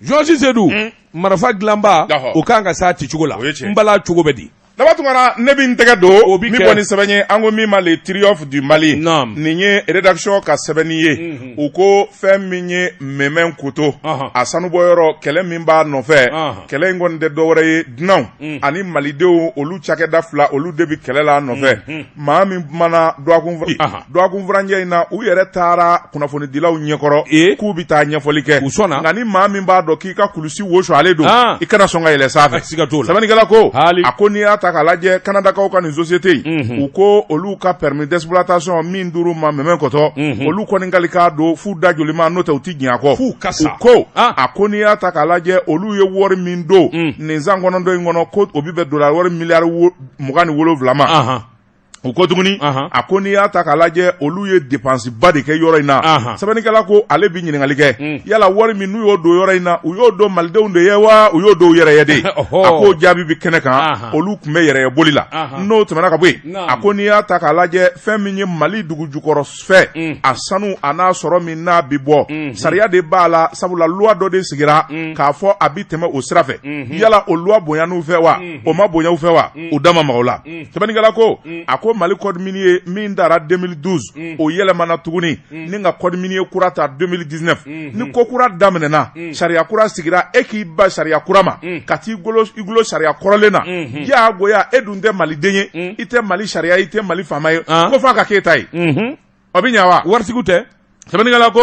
Journaliste Seydou marifa dilanba o kan ka s'a cicogo la n bala cogo bɛ di Daba Tunkara ne bɛ n tɛgɛ don o min bɔ ni sɛbɛn ye an ko min ma le triomphe du Mali nin ye rédaction ka sɛbɛnni ye u ko fɛn min ye Mɛmɛn Koto a sanubɔyɔrɔ kɛlɛ min b'a nɔfɛ kɛlɛ in kɔni tɛ dɔwɛrɛ ye dunanw ani malidenw olu cakɛda fila olu de bɛ kɛlɛ la nɔfɛ maa min kumana dɔgɔkun furancɛ in na u yɛrɛ taara kunnafonidilaw ɲɛkɔrɔ k'u bɛ taa ɲɛfɔli kɛ u sɔnna nka ni maa min b'a dɔn k'i ka kulusi wo ale don i kana sɔn ka yɛlɛ sanfɛ siga t'o la sɛbɛnnikɛla ko a ko n'i y'a ta k'a lajɛ kanadakaw ka nin société in u ko olu ka permis d'exploitation min dir'u ma Mɛmɛn Kɔtɔ olu kɔni kalikan don f'u da joli ma n'o tɛ u tɛ jɛn a kɔ f'u ka sa ko a ko n'i y'a ta k'a lajɛ olu ye wari min don nin san 9 in kɔnɔ ko o bɛ bɛn dollar wari miliyari 27 ma u ko tuguni a ko n'i y'a ta k'a lajɛ olu ye dépense ba de kɛ yɔrɔ in na sɛbɛnnikɛla ko ale bɛ ɲininkali kɛ yala wari min n'u y'o don yɔrɔ in na u y'o don malidenw de ye wa u y'o don u yɛrɛ ye de a k'o jaabi bɛ kɛnɛ kan olu tun bɛ yɛrɛ boli la n'o tɛmɛna ka bɔ yen a ko n'i y'a ta k'a lajɛ fɛn min ye Mali dugu jukɔrɔ fɛ a sanu a n'a sɔrɔ min n'a bɛ bɔ sariya de b'a la sabula loi dɔ de sigira k'a fɔ a bɛ tɛmɛ o sira fɛ yala o loi bonyana u fɛ wa o ma bonya u fɛ wa u da ma maga o la sɛbɛnnikɛla ko a ko Mali code minier min tara 2012 o yɛlɛmana tuguni ni ka code minier kura ta 2019 ni ko kura daminɛna sariya kura sigira e k'i ban sariya kura ma ka t'i gulon sariya kɔrɔlen na diyagoya e dun tɛ maliden ye i tɛ Mali sariya i tɛ Mali faama ye ko f'a ka k'e ta ye o bɛ ɲɛ wa waritigiw tɛ sɛbɛnnikɛla ko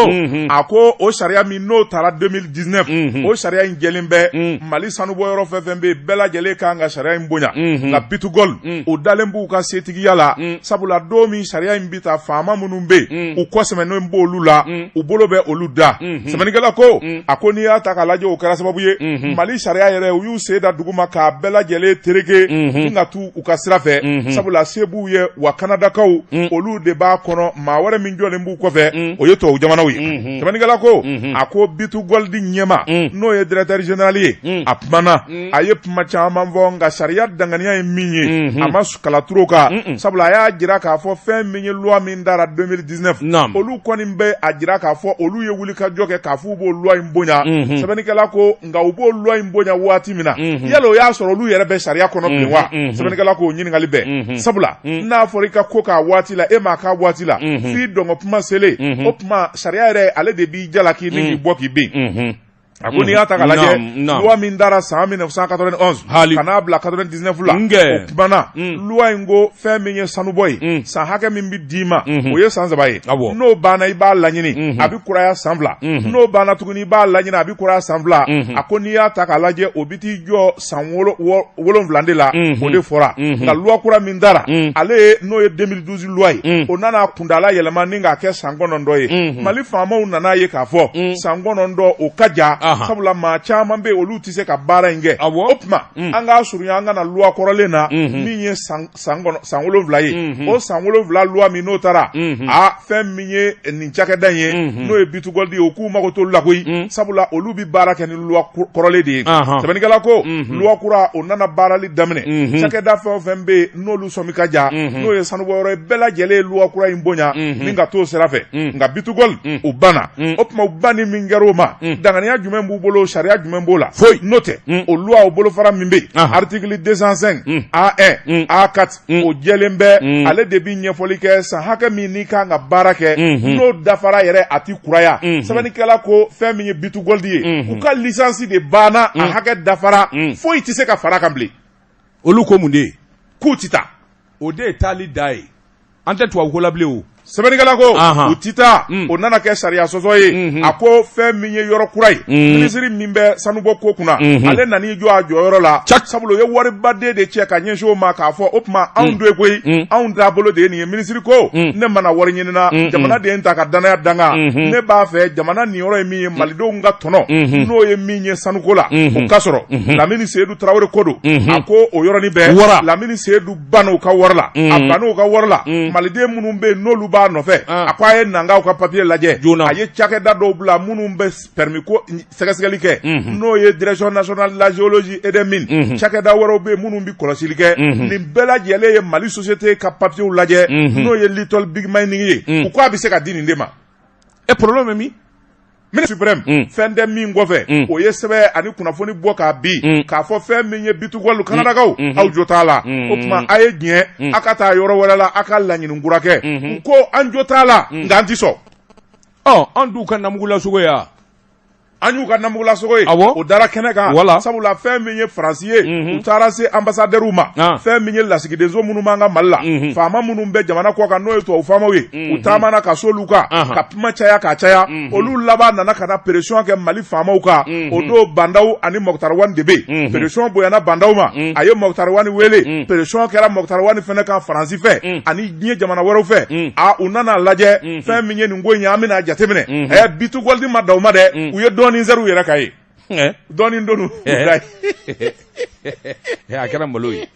a ko o sariya min n'o tara 2019 o sariya in jɛlen bɛ Mali sanubɔyɔrɔ fɛn fɛn bɛ yen bɛɛ lajɛlen kan ka sariya in bonya nka B2Gold o dalen b'u ka setigiya la sabula don min sariya in bɛ ta faama minnu bɛ yen u kɔsɛmɛnen b'olu la u bolo bɛ olu da sɛbɛnnikɛla ko a ko n'i y'a ta k'a lajɛ o kɛra sababu ye Mali sariya yɛrɛ u y'u sen da duguma k'a bɛɛ lajɛlen tereke ni ka t'u u ka sira fɛ sabula se b'u ye wa kanadakaw olu de b'a kɔnɔ maa wɛrɛ min jɔlen b'u kɔfɛ o ye tubabu jamanaw ye sɛbɛnnikɛla ko a ko B2Gold ɲɛmaa n'o ye directeur général ye a kumana a ye kuma caman fɔ nka sariya danganiya ye min ye a ma kala turu o kan sabula a y'a jira k'a fɔ fɛn min ye loi min tara 2019 olu kɔni bɛ a jira k'a fɔ olu ye wulikajɔ kɛ k'a fɔ u b'o loi in bonya sɛbɛnnikɛla ko nka u b'o loi in bonya waati min na yala o y'a sɔrɔ olu yɛrɛ bɛ sariya kɔnɔ bilen wa sɛbɛnnikɛla k'o ɲininkali bɛɛ sabula n'a fɔra i ka ko k'a waati la e m'a k'a waati la f'i dɔngɔ kuma selen o tuma sariya yɛrɛ ale de b'i jalaki ni k'i bɔ k'i bin. A ko n'i y'a ta k'a lajɛ loi min tara san 1991 hali ka n'a bila 99 la o kumana loi in ko fɛn min ye sanubɔ ye san hakɛ min bɛ d'i ma o ye san 3 ye n'o banna i b'a laɲini a bɛ kuraya san 2 n'o banna tuguni i b'a laɲini a bɛ kuraya san 2 a ko n'i y'a ta k'a lajɛ o bɛ t'i jɔ san 7 de la o de fɔra nka loi kura min tara ale ye n'o ye 2012 loi ye o nana kuntaala yɛlɛma ni k'a kɛ san 9 ye Mali faamaw nana ye k'a fɔ san 9 o ka jan sabula maa caman bɛ yen olu tɛ se ka baara in kɛ o tuma an k'a surunya an ka na loi kɔrɔlen na min ye san 7 ye o san 7 loi min n'o tara a fɛn min ye nin cakɛda in ye n'o ye B2Gold ye u k'u mago t'olu la koyi sabula olu bɛ baara kɛ ni loi kɔrɔlen de ye sɛbɛnnikɛla ko loi kura o nana baarali daminɛ cakɛda fɛn o fɛn bɛ yen n'olu sɔmi ka jan n'o ye sanubɔyɔrɔ ye bɛɛ lajɛlen ye loi kura in bonya ni ka t'o sira fɛ nka B2Gold u banna o tuma u banni min kɛra o ma danganiya jumɛn b'u bolo sariya jumɛn b'o la foyi n'o tɛ o loi o bolofara min bɛ yen article 205 A1 A4 o jɛlen bɛ ale de bɛ ɲɛfɔli kɛ san hakɛ min n'i kan ka baara kɛ n'o dafara yɛrɛ a tɛ kuraya sɛbɛnnikɛla ko fɛn min ye B2Gold ye u ka licence de banna a hakɛ dafara foyi tɛ se ka fara kan bilen olu ko mun de ye k'u tɛ taa o de ye taali da ye an tɛ tubabu ko la bilen o sɛbɛnnikɛla ko u tɛ taa o nana kɛ sariya sɔsɔ ye a ko fɛn min ye yɔrɔ kura ye minisiri min bɛ sanubɔ ko kunna ale nan'i jɔ a jɔyɔrɔ la sabula u ye waribaden de cɛ ka ɲɛsin o ma k'a fɔ o tuma anw don koyi anw taabolo de ye nin ye minisiri ko ne ma na wari ɲini na jamana de ye n ta ka danaya da n kan ne b'a fɛ jamana niyɔrɔ ye min ye malidenw ka tɔnɔ n'o ye min ye sanuko la o ka sɔrɔ Lamini Seyidu Tarawele ko don a ko o yɔrɔnin bɛɛ Lamini Seyidu banna u ka wari la a banna u ka wari la maliden minnu bɛ yen n'olu b'a nɔfɛ a ko a ye na n k'aw ka papiye lajɛ a ye cakɛda dɔw bila minnu bɛ permis ko sɛgɛsɛgɛli kɛ n'o ye direction nationale de la géologie et des mines cakɛda wɛrɛw bɛ yen minnu bɛ kɔlɔsili kɛ nin bɛɛ lajɛlen ye Mali société ka papiyew lajɛ n'o ye Little Big Mining ye u ko a bɛ se ka di nin de ma e problème bɛ min? Ministre suprême fɛn tɛ min kɔfɛ o ye sɛbɛn ani kunnafoni bɔ k'a bin k'a fɔ fɛn min ye B2Gold kanadakaw aw jo t'a la o tuma a ye diɲɛ a ka taa yɔrɔ wɛrɛ la a ka laɲini kura kɛ u ko an jo t'a la nka an tɛ sɔn ɔ an d'u ka namugulasogo ya An y'u ka namugulasogo ye awɔ o dara kɛnɛ kan voilà sabula fɛn min ye faransi ye u taara se ambassadeurw ma fɛn min ye lasigidenso minnu b'an ka mali la faama minnu bɛ jamana kɔ kan n'o ye tubabu faamaw ye u taamana ka s'olu kan ka kuma caya k'a caya olu laban nana ka na pression kɛ mali faamaw kan o don Bah N'Daw ani Moctar Ouane de bɛ yen pression bonyana Bah N'Daw ma a ye Moctar Ouane wele pression kɛra Moctar Ouane fana kan faransi fɛ ani diɲɛ jamana wɛrɛw fɛ aa u nana lajɛ fɛn min ye nin ko in ye an bɛna jateminɛ ɛ B2Gold ma dan o ma dɛ u ye dɔɔnin sɛri u yɛrɛ kan ye dɔɔnin don da a kɛra malo ye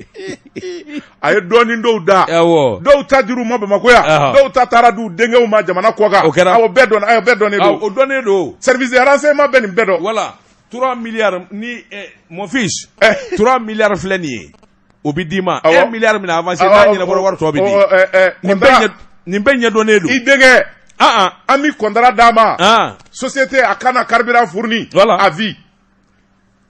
a ye dɔɔnin dɔw da dɔw ta dir'u ma bamakɔ yan dɔw ta taara d'u denkɛw ma jamana kɔ kan o kɛra awɔ bɛɛ dɔn bɛɛ dɔnnen don o dɔnnen don service de renseignement bɛ nin bɛɛ dɔn voilà 3 milliards ni mon fils 3 milliards filɛ nin ye o bɛ d'i ma 1 milliard minɛ avancé n'a ɲɛnabɔra wari tɔ bɛ di nin bɛɛ ɲɛdɔnnen don i denkɛ an bɛ contrat d'a ma société a kana carburant fourni voilà à vie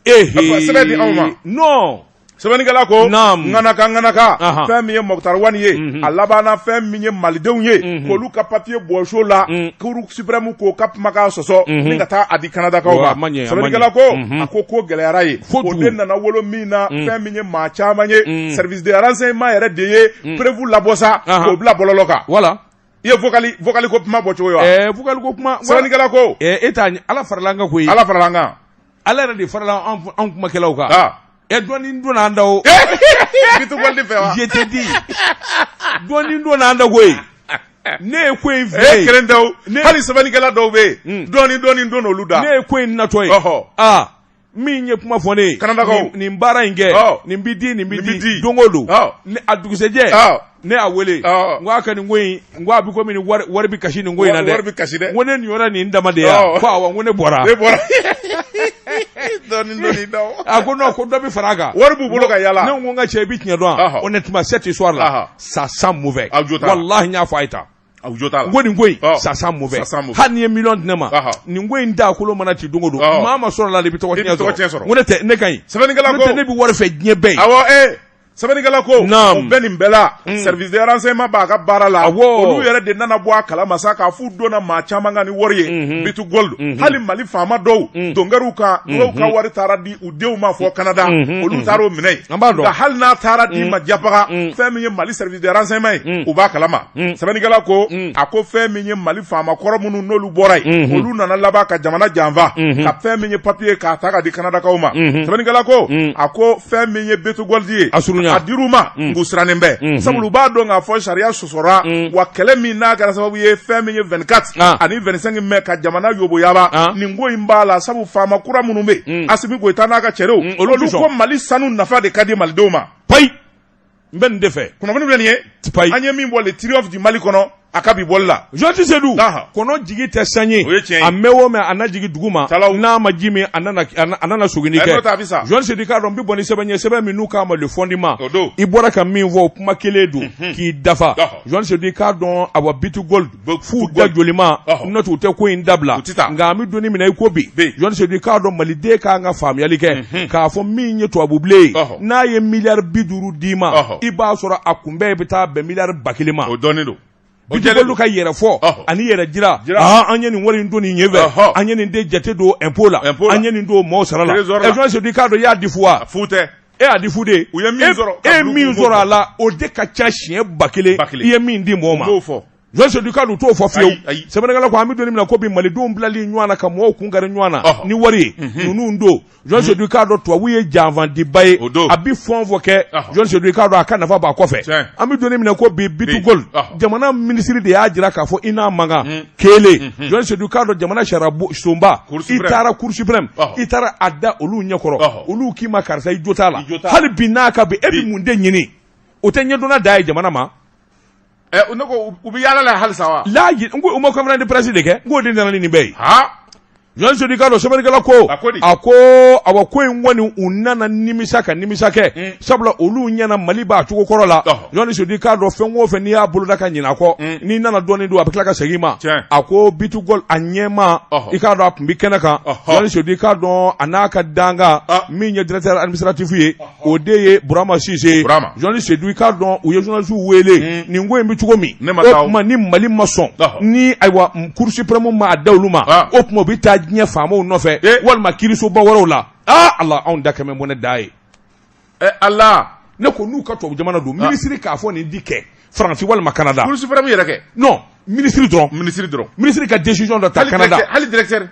sɛbɛn di anw ma non sɛbɛnnikɛla ko ŋanaka ŋanaka fɛn min ye Moctar Ouane ye a labanna fɛn min ye malidenw ye k'olu ka papier bɔ so la Cour suprême k'o ka kumakan sɔsɔ ni ka taa a di Kanadakaw ma sɛbɛnnikɛla ko a ko ko gɛlɛyara yen o de nana wolo min na fɛn min ye maa caman ye service de renseignement yɛrɛ de ye preuve labɔ sa k'o bila bɔlɔlɔ kan voilà i ye vocal vocal ko kuma bɔ cogo ye wa ɛɛ vocal ko kuma sɛbɛnnikɛla ko e t'a Ala farala an kan koyi Ala farala an kan Ala yɛrɛ de farala an kumakɛlaw kan ɛ dɔɔnin donna an da o B2Gold fɛ wa je te dis dɔɔnin donna an da koyi ne ye ko in filɛ ye kelen tɛ o hali sɛbɛnnikɛla dɔw bɛ yen dɔɔnin dɔɔnin donna olu da ne ye ko in natɔ ye aa min ye kuma fɔ ne ye Kanadakaw nin baara in kɛ nin bɛ di nin bɛ di don o don a dugusɛjɛ ne y'a wele n ko a ka nin ko in n ko a bɛ komi wari bɛ kasi nin ko in na dɛ wari bɛ kasi dɛ n ko ne niyɔrɔ nin dama de ya ko awɔ n ko ne bɔra ne bɔra dɔɔnin dɔɔnin da a ko non ko dɔ bɛ fara a kan wari b'u bolo ka yala ne ko n ka cɛ i bɛ tiɲɛ dɔn wa honnêtement cette histoire là ça sent mauvais walahi n y'a fɔ a ye tan Aw jo t'a la n ko nin ko in ça sent mauvais hali n'i ye miliyɔn di ne ma nin ko in da kolo mana ci don o don maa ma sɔrɔ la i bɛ tɔgɔ tiɲɛ sɔrɔ n ko ne tɛ ne ka ɲi sɛbɛnnikɛla ko n'o tɛ ne bɛ wari fɛ diɲɛ bɛɛ ye awɔ ee sɛbɛnnikɛla ko o bɛ nin bɛɛ la service de renseignement b'a ka baara la olu yɛrɛ de nana bɔ a kalama sa k'a f'u donna maa caman kan ni wari ye B2Gold hali Mali faama dɔw don kɛr'u kan dɔw ka wari taara di u denw ma fɔ Canada olu taara o minɛ yen an b'a dɔn nka hali n'a taara d'i ma jabaga fɛn min ye Mali service de renseignement ye u b'a kalama sɛbɛnnikɛla ko a ko fɛn min ye Mali faama kɔrɔ minnu n'olu bɔra yen olu nana laban ka jamana janfa ka fɛn min ye papier k'a ta ka di Kanadakaw ma sɛbɛnnikɛla ko a ko fɛn min ye B2Gold ye a surunya a dir'u ma k'u sirannen bɛ sabula u b'a dɔn k'a fɔ sariya sɔsɔra wa kɛlɛ min n'a kɛra sababu ye fɛn min ye 24 ani 25 mai ka jamana yoboyaba nin ko in b'a la sabu faama kura minnu bɛ yen Asimi Goyita n'a ka cɛdenw olu ko Mali sanu nafa de ka di malidenw ma payi n bɛ nin de fɛ kunnafoni filɛ nin ye payi an ye min bɔ le triomphe du Mali kɔnɔ a ka bi bɔli la Journaliste Seydou kɔnɔ jigi tɛ san ye o ye tiɲɛ ye a mɛn o mɛn a na jigin dugu ma n'a ma ji min a nana sogini kɛ n'o tɛ a bɛ sa Journaliste Seydou k'a dɔn n bɛ bɔ ni sɛbɛn ye sɛbɛn min n'u k'a ma le fondement o don i bɔra ka min fɔ o kuma kelen don k'i dafa Journaliste Seydou k'a dɔn awa B2Gold f'u da jolima n'o tɛ u tɛ ko in dabila nka an bɛ don min na i ko bi Journaliste Seydou k'a dɔn maliden ka kan ka faamuyali kɛ k'a fɔ min ye tubabubilen ye n'a ye miliyari 50 d'i ma i b'a sɔrɔ a kunbɛn bɛ taa bɛn miliyari 1000 ma o dɔnnen don B2Gold ka yɛrɛ fɔ ani yɛrɛ jira an ye nin wari in don nin ɲɛfɛ an ye nin de jate don impôt la an ye nin don mɔgɔw sara la Journaliste Seydou k'a dɔn i y'a di fu wa fu tɛ e y'a di fu de u ye min sɔrɔ e ye min sɔrɔ a la o de ka ca siɲɛ 1000 i ye min di mɔgɔw ma Journaliste Seydou k'a dɔn u t'o fɔ fiyewu sɛbɛnnikɛla ko an bɛ don min na ko bi malidenw bilali ɲɔgɔn na ka mɔgɔw kun kari ɲɔgɔn na ni wari ye ninnu don Journaliste Seydou k'a dɔn tubabu ye janfandiba ye a bɛ fɛn o fɛn kɛ Journaliste Seydou k'a dɔn a ka nafa b'a kɔfɛ an bɛ don min na ko bi B2Gold jamana minisiri de y'a jira k'a fɔ i n'a man kan kelen Journaliste Seydou k'a dɔn jamana sariya sunba i taara cour suprême i taara a da olu ɲɛkɔrɔ olu k'i ma karisa i jo t'a la hali bi n'a ka bi e bɛ mun de ɲini o tɛ ɲɛdɔnna da ye jamana ma Ne ko u bɛ yaala la halisa wa laji n ko u ma conférence de presse de kɛ n k'o de nana ni nin bɛɛ ye ha Journaliste Seydou i k'a dɔn sɛbɛnnikɛla ko A ko di? a ko awa ko in kɔni u nana nimisa ka nimisa kɛ sabula olu ɲɛna Mali b'a cogo kɔrɔ la Ɔhɔ. Journaliste Seydou i k'a dɔn fɛn o fɛn n'i y'a boloda ka ɲinɛ a kɔ n'i nana dɔɔnin dun a bɛ tila ka segin i ma Tiɲɛ. a ko B2Gold a ɲɛmaa Ɔhɔ. i k'a dɔn a tun bɛ kɛnɛ kan Ɔhɔ. Journaliste Seydou i k'a dɔn a n'a ka dankan Ah. min ye directeur administratif ye o de ye Burama Sise ye Burama. Journaliste Seydou i k'a dɔn u ye journaliste wele nin ko in bɛ cogo min Ne ma o taa o. tuma ni Mali ma sɔn Ɔhɔ. ni ayiwa Cour suprême ma da olu ma Ah. o tuma u bɛ taa diɲɛ faamaw nɔfɛ Eh. walima kiirisoba wɛrɛw la aa Ala anw da kɛmɛ bɔnɛ da ye ɛ Ala ne ko n'u ka tubabu jamana don minisiri k'a fɔ nin di kɛ Faransi walima Canada Cour suprême yɛrɛ kɛ non minisiri dɔrɔn minisiri dɔrɔn minisiri ka décision dɔ ta hali Canada directeur hali directeur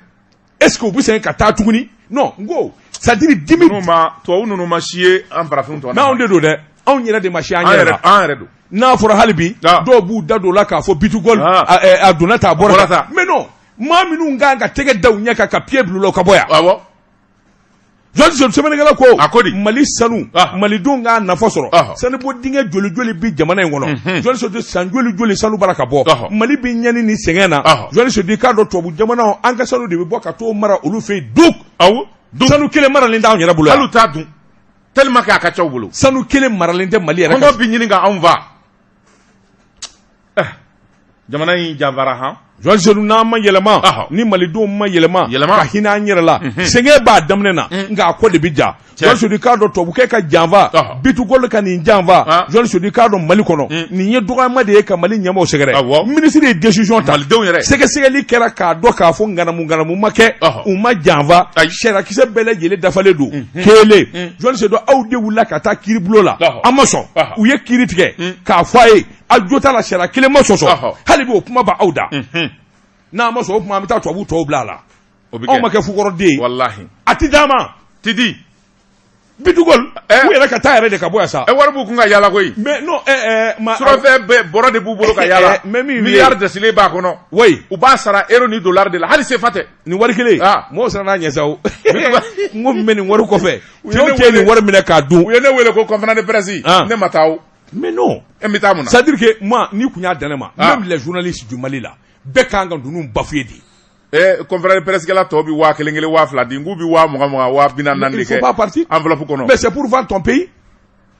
est ce que u bɛ segin ka taa tuguni non n ko c'est à dire dimi ninnu ma tubabu ninnu ma si ye an farafin tɔ mais anw de don dɛ anw yɛrɛ de ma si an an yɛrɛ yɛrɛ la an yɛrɛ don n'a fɔra hali bi Ah. dɔw b'u da don o la k'a fɔ B2Gold Ah. a donna tan a bɔra bɔra tan tan. mais non maa minnu kan ka tɛgɛ da u ɲɛ kan ka pied bila u la u ka bɔ yan awɔ Journaliste sɛbɛnnikɛla ko A ko di? Mali sanu Ah. malidenw k'a nafa sɔrɔ Ah. sanubɔ dingɛ joli joli bi jamana in kɔnɔ journaliste san joli joli sanu bara ka bɔ Ɔhɔ. Mali bɛ ɲani ni sɛgɛn na Ɔhɔ. journaliste i k'a dɔn tubabu jamanaw an ka sanu de bɛ bɔ ka t'o mara olu fɛ yen donc awɔ dun sanu kelen maralen t'anw yɛrɛ bolo hali yan u t'a dun tellement que a ka ca u bolo sanu kelen maralen tɛ Mali yɛrɛ kɔngɔ kan bi ɲini ka anw fa Eh, jamana in janfara han journaliste n'an ma yɛlɛma Ɔhɔ. ni malidenw ma yɛlɛma Yɛlɛma. ka hinɛ an yɛrɛ la sɛgɛn b'a daminɛ na nka a kɔ de bɛ ja journaliste i k'a dɔn tubabukɛ ka janfa Ɔhɔ. B2Gold ka nin janfa Ah. journaliste i k'a dɔn Mali kɔnɔ nin ye dɔgɔyama de ye ka Mali ɲɛmaaw sɛgɛrɛ Awɔ. minisiri ye décision ta Malidenw yɛrɛ. sɛgɛsɛgɛli kɛra k'a dɔn k'a fɔ ŋanamu ŋanamu ma kɛ Ɔhɔ. u ma janfa Ayi. sariyakisɛ bɛɛ lajɛlen dafalen don kelen journaliste aw de wulila ka taa kiiribulon la Ɔhɔ. an ma sɔn Ɔhɔ. u ye kiiri tigɛ k'a fɔ a ye a jo t'a la sariya kelen ma sɔsɔ Ɔhɔ. hali bi o kuma b'aw da n'a ma sɔn o tuma an bɛ taa tubabu tɔw bila a la o bɛ anw ma kɛ kɛ fukɔrɔden ye walahi a ti d'an ma ti di B2Gold Eh. u yɛrɛ ka taa yɛrɛ de ka bɔ yan sa ɛ wari b'u kun ka yala koyi mais non ma surafɛn bɛɛ bɔrɔ de b'u bolo ka yala Eh, eh, mais min ye- miliyari dasilen b'a kɔnɔ oui u b'a sara euro ni dollar de la hali sefa tɛ nin wari kelen Ah. mɔgɔw siranna a ɲɛ sa o n ko min bɛ nin wari kɔfɛ U ye cɛw ne cɛ ye nin wele- wari minɛ k'a dun u ye ne wele ko conférence de presse Ah. ne ma taa o mais non e n bɛ taa mun na c'est à dire que moi n'i kun y'a dan ne ma Ah. même les journalistes du Mali là bɛɛ kan ka ninnu bafouer de eh conférence de presse kɛla tɔw bi 1000 kelen 2000 di n k'u bi 20 20 20 40 de il faut kɛ pas partir enveloppe kɔnɔ mais c'est pour vendre ton pays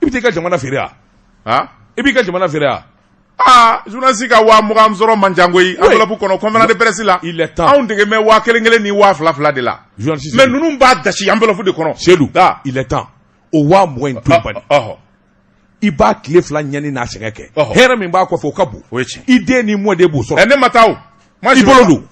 i bɛ t'i ka jamana feere wa ah i b'i ka jamana feere wa aa journaliste ka 20 000 sɔrɔ man ca koyi enveloppe kɔnɔ conférence de presse la Il est temps. anw dege bɛ 1000 kelen ni 2000 fila de la journaliste mais ninnu b'a dasi enveloppe de kɔnɔ Seydou Ah. il est temps o 20 000 in to yen bani ɔhɔ i b'a tile fila ɲani n'a sɛgɛn kɛ Ɔhɔ. hɛrɛ min b'a kɔfɛ o ka bon o ye tiɲɛ i den ni mɔden b'o sɔrɔ ɛ ne ma taa o Moi, i je bolo vais pas. don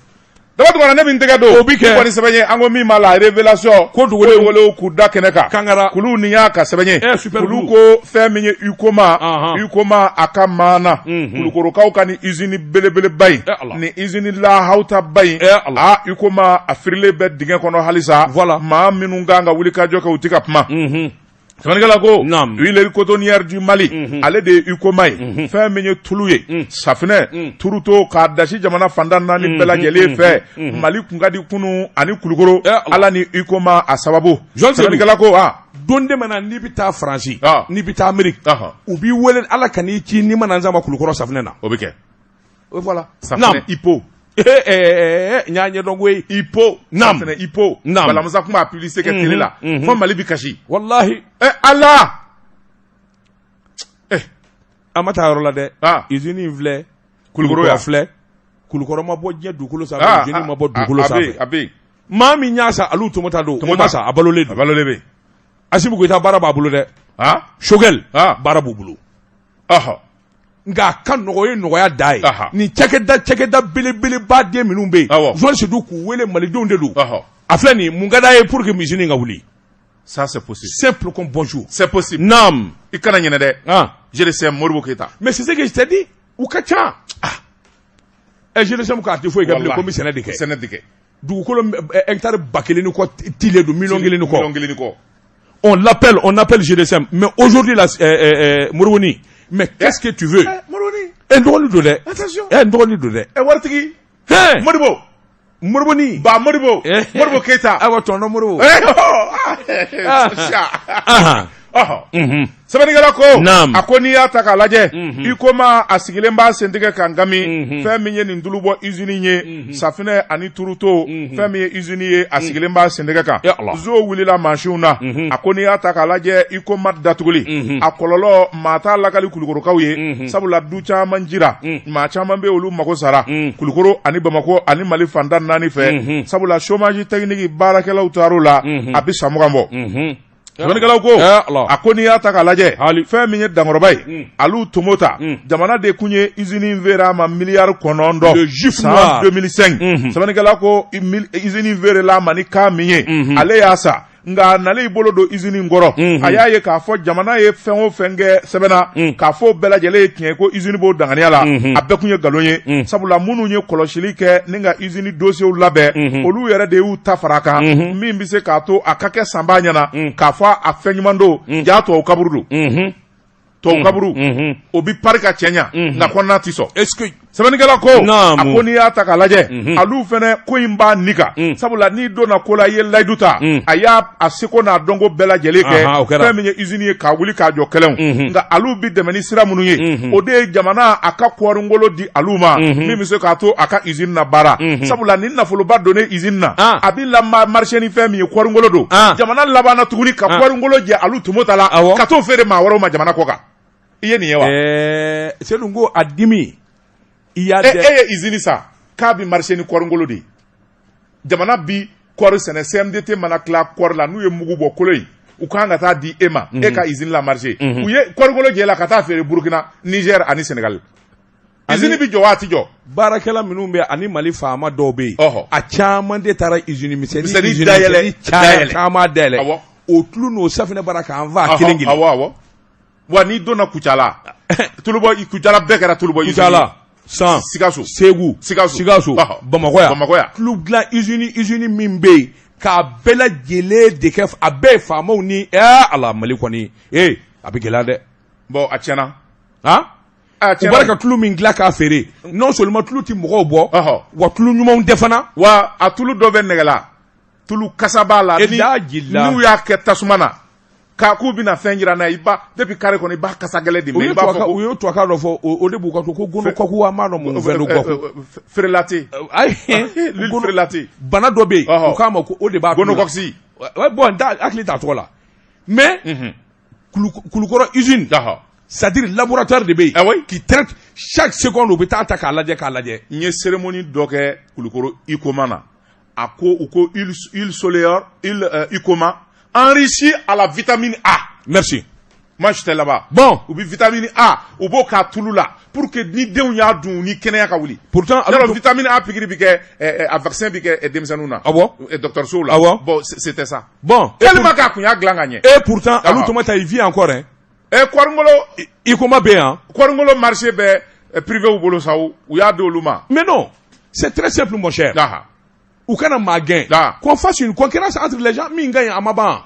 Daba Tunkara ne bɛ n tɛgɛ don O bi kɛ. ni kɔni sɛbɛn ye an ko min b'a la révélation Ko dogolenw. ko wele k'u da kɛnɛ kan Kangara. kulu nin y'a ka sɛbɛn ye Eh, super kulu glue. ko fɛn min ye Huicoma Ahan. Huicoma a ka maana kulukorokaw ka ni usine belebeleba in Eh, Ala. ni usine lahawutaba in Eh, Ala. a Huicoma a firilen bɛ dingɛ kɔnɔ halisa Voilà. maa minnu kan ka wuli ka jɔ kɛ u tɛ ka kuma sɛbɛnnikɛla ko Naam. huilerie cotonnière du Mali ale de ye Huicoma ye fɛn min ye tulu ye safinɛ turuto k'a dasi jamana fantan naani bɛɛ lajɛlen fɛ Mali kun ka di kunun ani Kulukoro Eh, Allah. Ala ni Huicoma a sababu Jean Seydou. sɛbɛnnikɛla ko ah don dɛmɛ n'i bɛ taa Faransi Ah. n'i bɛ taa Amérique Ɔhɔ. u b'i wele Ala ka n'i ci n'i ma na nzama Kulukɔrɔ safinɛ na o bɛ kɛ voilà safinɛ Ipo n y'a ɲɛdɔn koyi Ipo Naam. safinɛ Ipo Naam. Balamusa kun b'a publicité kɛ télé la fo Mali bi kasi walahi eh Ala eh an ma taa yɔrɔ la dɛ Ah. usine in filɛ Kulukɔrɔ yan. filɛ Kulukɔrɔ ma bɔ diɲɛ dugukolo sanfɛ ah usine ma bɔ dugukolo a bɛ yen sanfɛ a bɛ yen maa min y'a san alu Tomota don o Tomota. ma sa a balolen a don balolen bɛ yen Asimi Goyita baara b'a bolo dɛ ah Choguel Ah. baara b'u bolo ɔhɔ nka a ka nɔgɔ ye nɔgɔya da ye Aha. nin cakɛda cakɛda belebeleba den minnu bɛ yen Awɔ. journaliste du k'u wele malidenw de don ɔhɔ a filɛ nin ye mun ka d'a ye pour que usine in ka wuli ça c'est possible simple comme bonjour c'est possible naam i kana ɲinɛ dɛ ah GDCM Modibo Keyita mais c'est ce que je t'ai dit u ka ca ah ɛ GDCM k'a tɛ foyi kɛ bilen ko n bɛ sɛnɛ de kɛ sɛnɛ de kɛ dugukolo hectare 1000 ni kɔ tilen don 1,1 million ni kɔ miliyɔn kelen ni kɔ on l'appelle on appelle GDCM mais aujourd'hui là Moriboni mais qu'est-ce que tu veux Moriboni ɛ n dɔgɔnin don dɛ attention ɛ n dɔgɔnin don dɛ ɛ waritigi hɛn Modibo Moriboni Ba Modibo Eh. Modibo Keyita ayiwa tɔntɔn Moribo Eh, oh, ah, Ah. sa. Ahan. Sɛbɛnnikɛla ko a ko n'i y'a ta k'a lajɛ Huicoma a sigilen b'a sentigɛ kan kami fɛn min ye nin tulubɔ usine ye safinɛ ani turuto fɛn min ye usine ye a sigilen b'a sentigɛ kan zo wulila mansinw na a ko n'i y'a ta k'a lajɛ Huicoma datuguli a kɔlɔlɔ maa t'a lakali kulukorokaw ye sabula du caman jira maa caman bɛ olu mago sara kulukoro ani bamakɔ ani mali fan tan naani fɛ sabula chômage technique baarakɛlaw taar'o la a bɛ san 20 bɔ sɛbɛnnikɛlaw ko a ko n'i y'a ta k'a lajɛ fɛn min ye dankɔrɔba ye Alu Tomota jamana de tun ye usine in feere a ma miliyari 9 san 2005 sɛbɛnnikɛla ko usine in feerela a ma ni kan min ye ale y'a san nka a nalen i bolo don usine in kɔrɔ a y'a ye k'a fɔ jamana ye fɛn o fɛn kɛ sɛbɛn na k'a fɔ bɛɛ lajɛlen ye tiɲɛ ko usine b'o danganiya la a bɛɛ tun ye nkalon ye sabula minnu ye kɔlɔsili kɛ ni ka usine dossiers labɛn olu yɛrɛ de y'u ta fara a kan min bɛ se k'a to a ka kɛ sanbaa ɲɛna k'a fɔ a fɛn ɲuman don jaa tubabu kaburu don tubabu kaburu o bɛ pari ka cɛ ɲa nka kɔnɔna tɛ sɔn sɛbɛnnikɛla ko a ko n'i y'a ta k'a lajɛ alu fana ko in b'a ni kan sabula n'i donna ko la i ye layidu ta a y'a a seko n'a dɔnko bɛɛ lajɛlen kɛ fɛn min ye usine ye k'a wuli k'a jɔ kɛlɛw nka alu bɛ dɛmɛ ni sira minnu ye o de ye jamana a ka kɔɔringolo di alu ma min bɛ se k'a to a ka usine na baara sabula ni nafoloba donnen usine na a bɛ la marché ni fɛn min ye kɔɔringolo don jamana labanna tuguni ka kɔɔringolo jɛ alu Tomota la ka t'o feere maa wɛrɛw ma jamana kɔ kan i ye nin ye wa Sedu ko a dimi i y'a e ye usine san k'a bɛ marché ni kɔɔringolo de ye jamana bi kɔɔri sɛnɛ CMDT mana tila kɔɔri la n'u ye mugu bɔ kolo in u kan ka taa di e ma e ka usine la marché u ye kɔɔringolo jɛ la ka taa feere Burukina Niger ani Sénégal usine bɛ jɔ waati jɔ baarakɛla minnu bɛ ani Mali faama dɔw bɛ yen a caman de taara usine misɛnnin dayɛlɛ caman dayɛlɛ o tulu n'o safinɛ bara k'an fa kelen kelen awɔ awɔ wa n'i donna Kucala tulubɔ Kucala bɛɛ kɛra tulubɔ Kucala san Sikaso Segu Sikaso Sikaso Bamakɔ yan Bamakɔ yan tulu dilan usine usine min bɛ yen k'a bɛɛ lajɛlen de kɛ a bɛɛ ye faamaw ni ala Mali kɔni ee a bɛ gɛlɛya dɛ bon a tiɲɛna han u bɔra ka tulu min dilan k'a feere non seulement tulu tɛ mɔgɔw bɔ wa tulu ɲumanw tɛ fana wa a tulu dɔ bɛ nɛgɛ la tulu kasa b'a la ni n'u y'a kɛ tasuma na k'a k'u bɛna fɛn jira n'a ye i ba depuis carré kɔnɔ i b'a kasa gɛlɛn de mɛn i b'a fɔ u ye tubabukan dɔ fɔ o de b'u ka to ko gonocoque wa m'a dɔn mun fɛn don coque frelaté ayi l'huile frelatée bana dɔ bɛ yen u k'a ma ko o de b'a gonocoque bon n t'a hakili t'a tɔgɔ la mais Kulukɔrɔ usine c'est-à-dire laboratoire de bɛ yen ah oui qui traite chaque seconde u bɛ taa ta k'a lajɛ k'a lajɛ n ye cérémonie dɔ kɛ Kulukɔrɔ Huicoma na a ko u ko huile solaire huile Huicoma enrichie à la vitamine A merci moi j'étais là-bas bon u bɛ vitamine A u b'o k'a tulu la pour que ni denw y'a dun ni kɛnɛya ka wuli pourtant yɔrɔ vitamine A pikiri bɛ kɛ a vaccin bɛ kɛ denmisɛnninw na ah bon dɔgɔtɔrɔsow la ah bon bon c'était ça bon tellement k'a kun y'a dilan ka ɲɛ et pourtant Alu Tomota il vit encore hein kɔɔringolo Huicoma bɛ yan kɔɔringolo marché bɛ privé bolo sa u y'a di olu ma mais non c'est très simple mon cher u kana maa gɛn qu'on fasse une concurrence entre les gens min ka ɲi a ma ban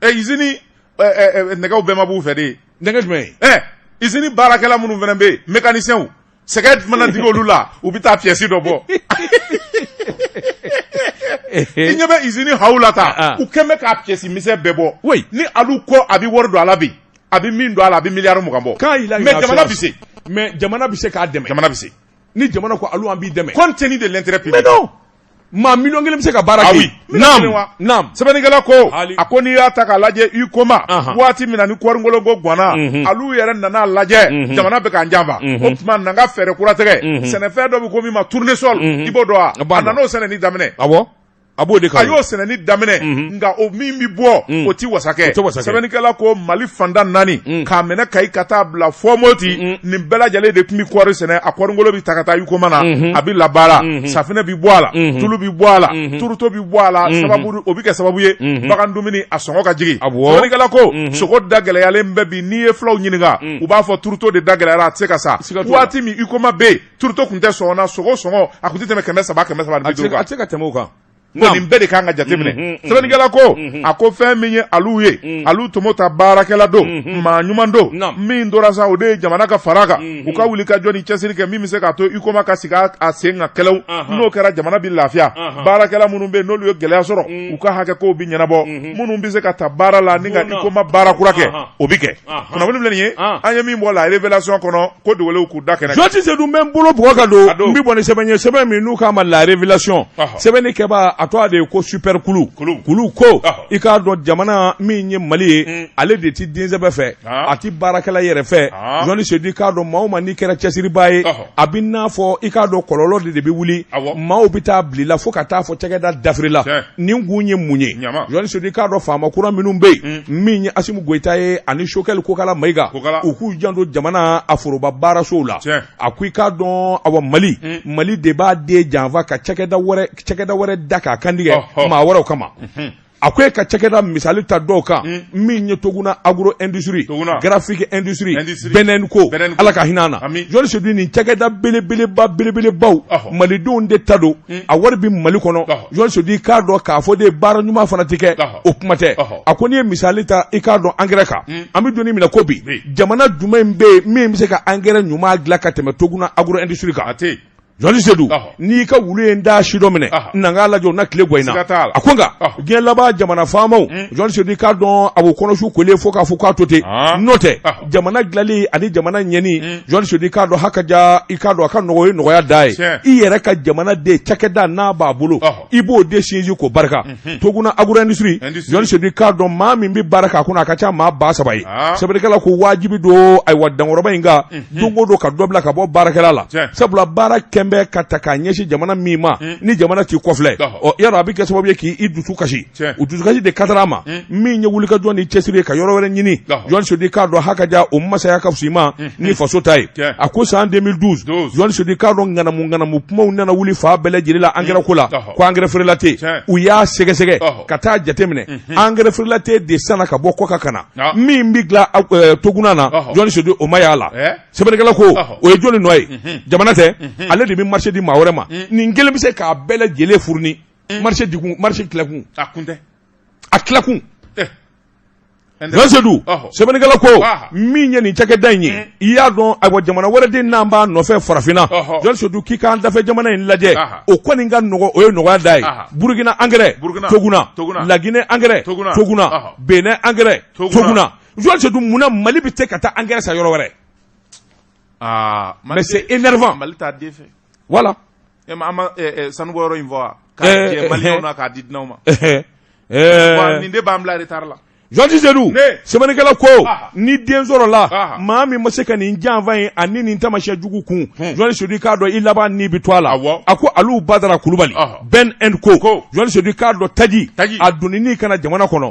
usine nɛgɛw bɛɛ ma b'u fɛ de nɛgɛ jumɛn ye usine baarakɛla minnu fana bɛ yen mécaniciens sɛgɛ mana digi olu la u bɛ taa pièce dɔ bɔ i ɲɛ bɛ usine haw la ta u kɛn bɛ k'a pièce misɛn bɛɛ bɔ oui ni alu ko a bɛ wari don a la bi a bɛ min don a la a bɛ miliyari 20 bɔ quand il a mais jamana bɛ se mais jamana bɛ se k'a dɛmɛ jamana bɛ se ni jamana ko alu an b'i dɛmɛ compte tenu de l'intérêt public mais non maa 1 000 000 bɛ se ka baara Ah kɛ oui. naam Wa. naam Sɛbɛnnikɛla ko Hali. a ko n'i y'a ta k'a lajɛ Huicoma Ahan. waati min na ni kɔɔringolo ko ganna alu yɛrɛ nana lajɛ jamana bɛ k'an janfa o tuma na n ka fɛɛrɛ kura tigɛ sɛnɛfɛn dɔ bɛ ko min ma tournesol i b'o dɔn wa A b'a a dɔn. nan'o sɛnɛni daminɛ awɔ a b'o de kan a y'o sɛnɛni daminɛ nka o min bɛ bɔ o ti wasa kɛ O tɛ wasa kɛ. sɛbɛnnikɛla ko Mali fan tan naani k'a minɛ Kayi ka taa bila fɔ Moti nin bɛɛ lajɛlen de tun bɛ kɔɔri sɛnɛ a kɔɔringolo bɛ ta ka taa Huicoma na a bɛ labaara safinɛ bɛ bɔ a la tulu bɛ bɔ a la turuto bɛ bɔ a la sababu o bɛ kɛ sababu ye bagan dumuni a sɔngɔ ka jigin Awɔ. sɛbɛnnikɛla ko sogo da gɛlɛyalen bɛ bi n'i ye fulaw ɲininka u b'a fɔ turuto de da gɛlɛyara a tɛ se ka sa Siga t'o la. waati min Huicoma bɛ yen turuto tun tɛ sɔngɔ na sogo sɔngɔ a tun tɛ tɛmɛ 300 350 a tɛ se ka tɛmɛ o kan. Bon, nin bɛɛ de kan ka jateminɛ. Sɛbɛnnikɛla ko, a ko fɛn min ye alu ye, Alu Tomota baarakɛla don, maa ɲuman don, min tora sa, o de ye jamana ka fara kan, u ka wuli ka jɔ ni cɛsiri kɛ min bɛ se k'a to Huicoma ka sigi a sen kan kɛlɛw. N'o kɛra, jamana bɛ lafiya. Baarakɛla minnu bɛ yen, n'olu ye gɛlɛya sɔrɔ, u ka hakɛ kow bɛ ɲɛnabɔ. Minnu bɛ se ka ta baara la ni ka Huicoma baara kura kɛ, o bɛ kɛ. Kunnafoni filɛ nin ye, an ye min bɔ la Révélation kɔnɔ, ko dogolenw k'u da kɛnɛ. Jɔti Sedu, n bɛ n bolo bugɔ ka don, n bɛ bɔ ni sɛbɛn ye, sɛbɛn min n'u k'a ma la Révélation. Sɛbɛnni kɛbaa, a tɔgɔ de ye ko Super Kulu Kulu. Ko i k'a dɔn, jamana min ye Mali ye, ale de ti densɛbɛ fɛ, a ti baarakɛla yɛrɛ fɛ. Jɔni Sedu, i k'a dɔn, maa o maa n'i kɛra cɛsiribaa ye, a bɛ n'a fɔ i k'a dɔn, kɔlɔlɔ de bɛ wuli, maaw bɛ taa bila i la fo ka taa fɔ cakɛda dafirila. Nin kun ye mun ye? Jɔni Sedu, i k'a dɔn, faama kura minnu bɛ yen, min ye Asimi Goyita ye ani Sogɛli Kokala Mayiga, u k'u janto jamana a foroba baarasow la. A ko i k'a dɔn, awa, Mali, Mali de b'a den janfa ka cakɛda wɛrɛ da k'a kantigɛ maa wɛrɛw kama. A ko e ka cakɛda misali ta dɔw kan, min ye Toguna Agro Industrie, Graphique Industrie, Benenco, Ala ka hinɛ na. Jɔni Sedu, nin cakɛda belebeleba belebelebaw, malidenw de ta don, a wari bɛ Mali kɔnɔ. Jɔni Sedu, i k'a dɔn k'a fɔ de baara ɲuman fana tɛ kɛ, o kuma tɛ. A ko n'i ye misali ta, i k'a dɔn, angɛrɛ kan, an bɛ don min na ko bi, jamana jumɛn bɛ yen min bɛ se ka angɛrɛ ɲuman dilan ka tɛmɛ Toguna Agro Industrie kan? Jɔni Sedu, n'i ka wulu ye n da si dɔ minɛ, na k'a lajɛ, o na tile gɔ in na. A ko nka diɲɛ laban jamana faamaw, Jɔni Sedu, i k'a dɔn, a b'o kɔnɔsu kolen fo k'a fɔ k'a to ten. N'o tɛ, jamana dilanli ani jamana ɲɛni, Jɔni Sedu, i k'a dɔn, haka ja, i k'a dɔn, a ka nɔgɔ, ye nɔgɔya da ye. I yɛrɛ ka jamana den cakɛda n'a b'a bolo, i b'o de sinsin k'o barika. Toguna Agro Industrie, Jɔni Sedu, i k'a dɔn, maa min bɛ baara k'a kɔnɔ, a ka ca maa 3000 ye. Sɛbɛnnikɛla ko wajibi don, ayiwa, dankɔrɔba in kan, don o don ka dɔ bila ka bɔ baarakɛla la, sabula baara kɛn bɛ ka ta k'a ɲɛsin jamana min ma, ni jamana t'i kɔfilɛ, ɔ yɔrɔ a bɛ kɛ sababu ye k'i dusu kasi. U dusukasi de katara a ma min ye wulikajɔ ni cɛsiri ye ka yɔrɔ wɛrɛ ɲini. Jɔni Sedu, i k'a dɔn, haka ja, o masaya ka fisa i ma ni faso ta ye. A ko san 2012, Jɔni Sedu, i k'a dɔn, ŋanamu ŋanamu kumaw nana wuli fan bɛɛ lajɛlen la angɛrɛ ko la, ko angɛrɛ feerela tɛ yen. U y'a sɛgɛsɛgɛ ka taa jateminɛ, angɛrɛ feerela tɛ de sanna ka bɔ kɔkan ka na, min bɛ dilan Toguna na. Jɔni Sedu, o ma y'a la. Sɛbɛnnikɛla ko o ye jɔni nɔ ye? Jamana tɛ, ale de bɛ marché di maa wɛrɛ ma. Nin kelen bɛ se k'a bɛɛ lajɛlen fourni, marché dikun, marché tilakun, a kun tɛ, a tilakun. Jɔni Sedu, sɛbɛnnikɛla ko min ye nin cakɛda in ye, i y'a dɔn, ayiwa, jamana wɛrɛ den n'an b'a nɔfɛ farafinna, Jɔni Sedu, k'i k'an dafɛ jamana in lajɛ, o kɔni ka nɔgɔ, o ye nɔgɔya da ye. Burukina angɛrɛ, Toguna. Laginɛ angɛrɛ, Toguna. Benin angɛrɛ, Toguna. Jɔni Sedu, munna Mali bɛ se ka taa angɛrɛ san yɔrɔ wɛrɛ? Mais c'est énervant. Mali t'a den fɛ. Voilà. E ma an ma sanubɔyɔrɔ in fɔ wa? K'a jɛ maliyɛnw na k'a di dunanw ma. Wa nin de b'an bila retard la. Jɔni Sedu, sɛbɛnnikɛla ko ni den sɔrɔla maa min ma se ka nin janfa in ani nin tamasiyɛn jugu kun, Jɔni Sedu, i k'a dɔn, i laban ni bɛ to a la. A ko Alu Badara Kulubali, Ben and Co, Jɔni Sedu, i k'a dɔn, taji a donni ka na jamana kɔnɔ,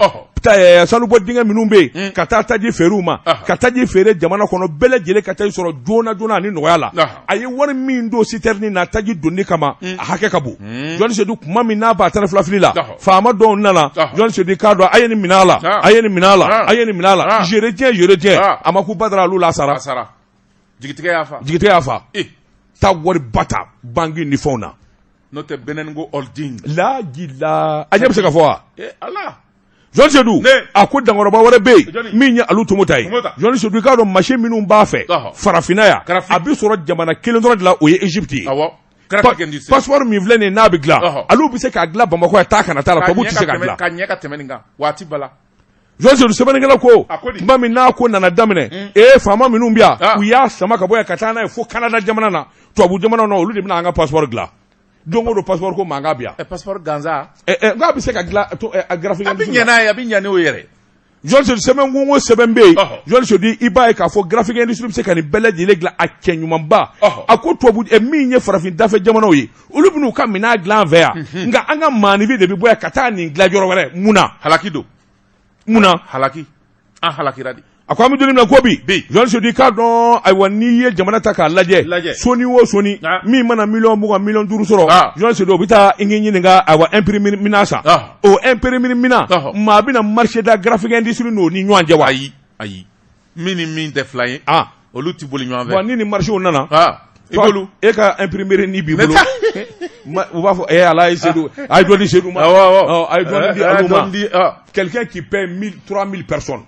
sanubɔ dingɛ minnu bɛ yen, ka taa taji feere u ma, ka taji feere jamana kɔnɔ, bɛɛ lajɛlen ka taji sɔrɔ joona joona ani nɔgɔya la. A ye wari min don citerne na taji donni kama, a hakɛ ka bon. Jɔni Sedu, kuma min n'a b'a 12 fili la, faama dɔw nana, Jɔni Sedu, k'a dɔn, a ye nin minɛ a la, a ye nin minɛ a la, a ye nin minɛ a la, je retiens, je retiens. A ma ko Badara olu la sara. Jigitigɛ y'a fa, jigitigɛ y'a fa. Taa wari ba ta banque ni fɛnw na. N'o tɛ, Benenco Holding. Laji la, a ɲɛ bɛ se ka fɔ wa? Ala. Jɔni Sedu, a ko dankɔrɔba wɛrɛ bɛ yen min ye Alu Tomota ye. Jɔni Sedu, i k'a dɔn, machine minnu b'a fɛ farafinna yan, a bɛ sɔrɔ jamana kelen dɔrɔn de la, o ye Égypte ye. Passeport min filɛ nin ye, n'a bɛ dilan, olu bɛ se k'a dilan Bamakɔ yan, taa kana t'a la, tubabu tɛ se k'a dilan. Ka ɲɛ ka tɛmɛ nin kan waati bala. Jɔni Sedu, sɛbɛnnikɛla ko tuma min n'a ko nana daminɛ, ee, faama minnu bɛ yan, u y'a sama ka bɔ yan ka taa n'a ye fo Canada jamana na, tubabu jamana na, olu de bɛna an ka passeport dilan. Don o don passeport ko mankan bɛ yan. Passeport gansan. Nka a bɛ se ka dilan graphique. A bɛ ɲɛ n'a ye, a bɛ ɲɛ n'o yɛrɛ. Jɔni Sedu, sɛbɛn ko sɛbɛn bɛ yen, Jɔni Sedu, i b'a ye k'a fɔ Graphic Industrie bɛ se ka nin bɛɛ lajɛlen dilan a cɛ ɲumanba. A ko tubabu min ye farafin dafɛ jamanaw ye, olu bɛn'u ka minɛn dilan an fɛ yan, nka an ka maaninfin de bɛ bɔ yan ka taa nin dilan yɔrɔ wɛrɛ. Mun na? Halaki don. Mun na? Halaki, an halakira de. A ko an bɛ don min na ko bi, Jɔni Sedu, i k'a dɔn, ayiwa, n'i ye jamana ta k'a lajɛ, soni o soni min mana miliyɔn 20, miliyɔn 5 sɔrɔ, Jɔni Sedu, o bɛ taa i ɲininka, ayiwa, imprimer minɛn san. O imprimer minɛn, maa bɛna marché da Graphic Industrie n'o ni ɲɔgɔn cɛ wa? Ayi, ayi, min ni min tɛ fila ye, olu tɛ boli ɲɔgɔn fɛ. Bon, ni nin marché nana, I b'olu e ka imprimerie ni b'i bolo u b'a fɔ eh ala ye Sedu a ye dɔ di Sedu ma awɔ awɔ a ye dɔɔni di Alu ma di ah quelqu'un qui paie 1000 3000 personnes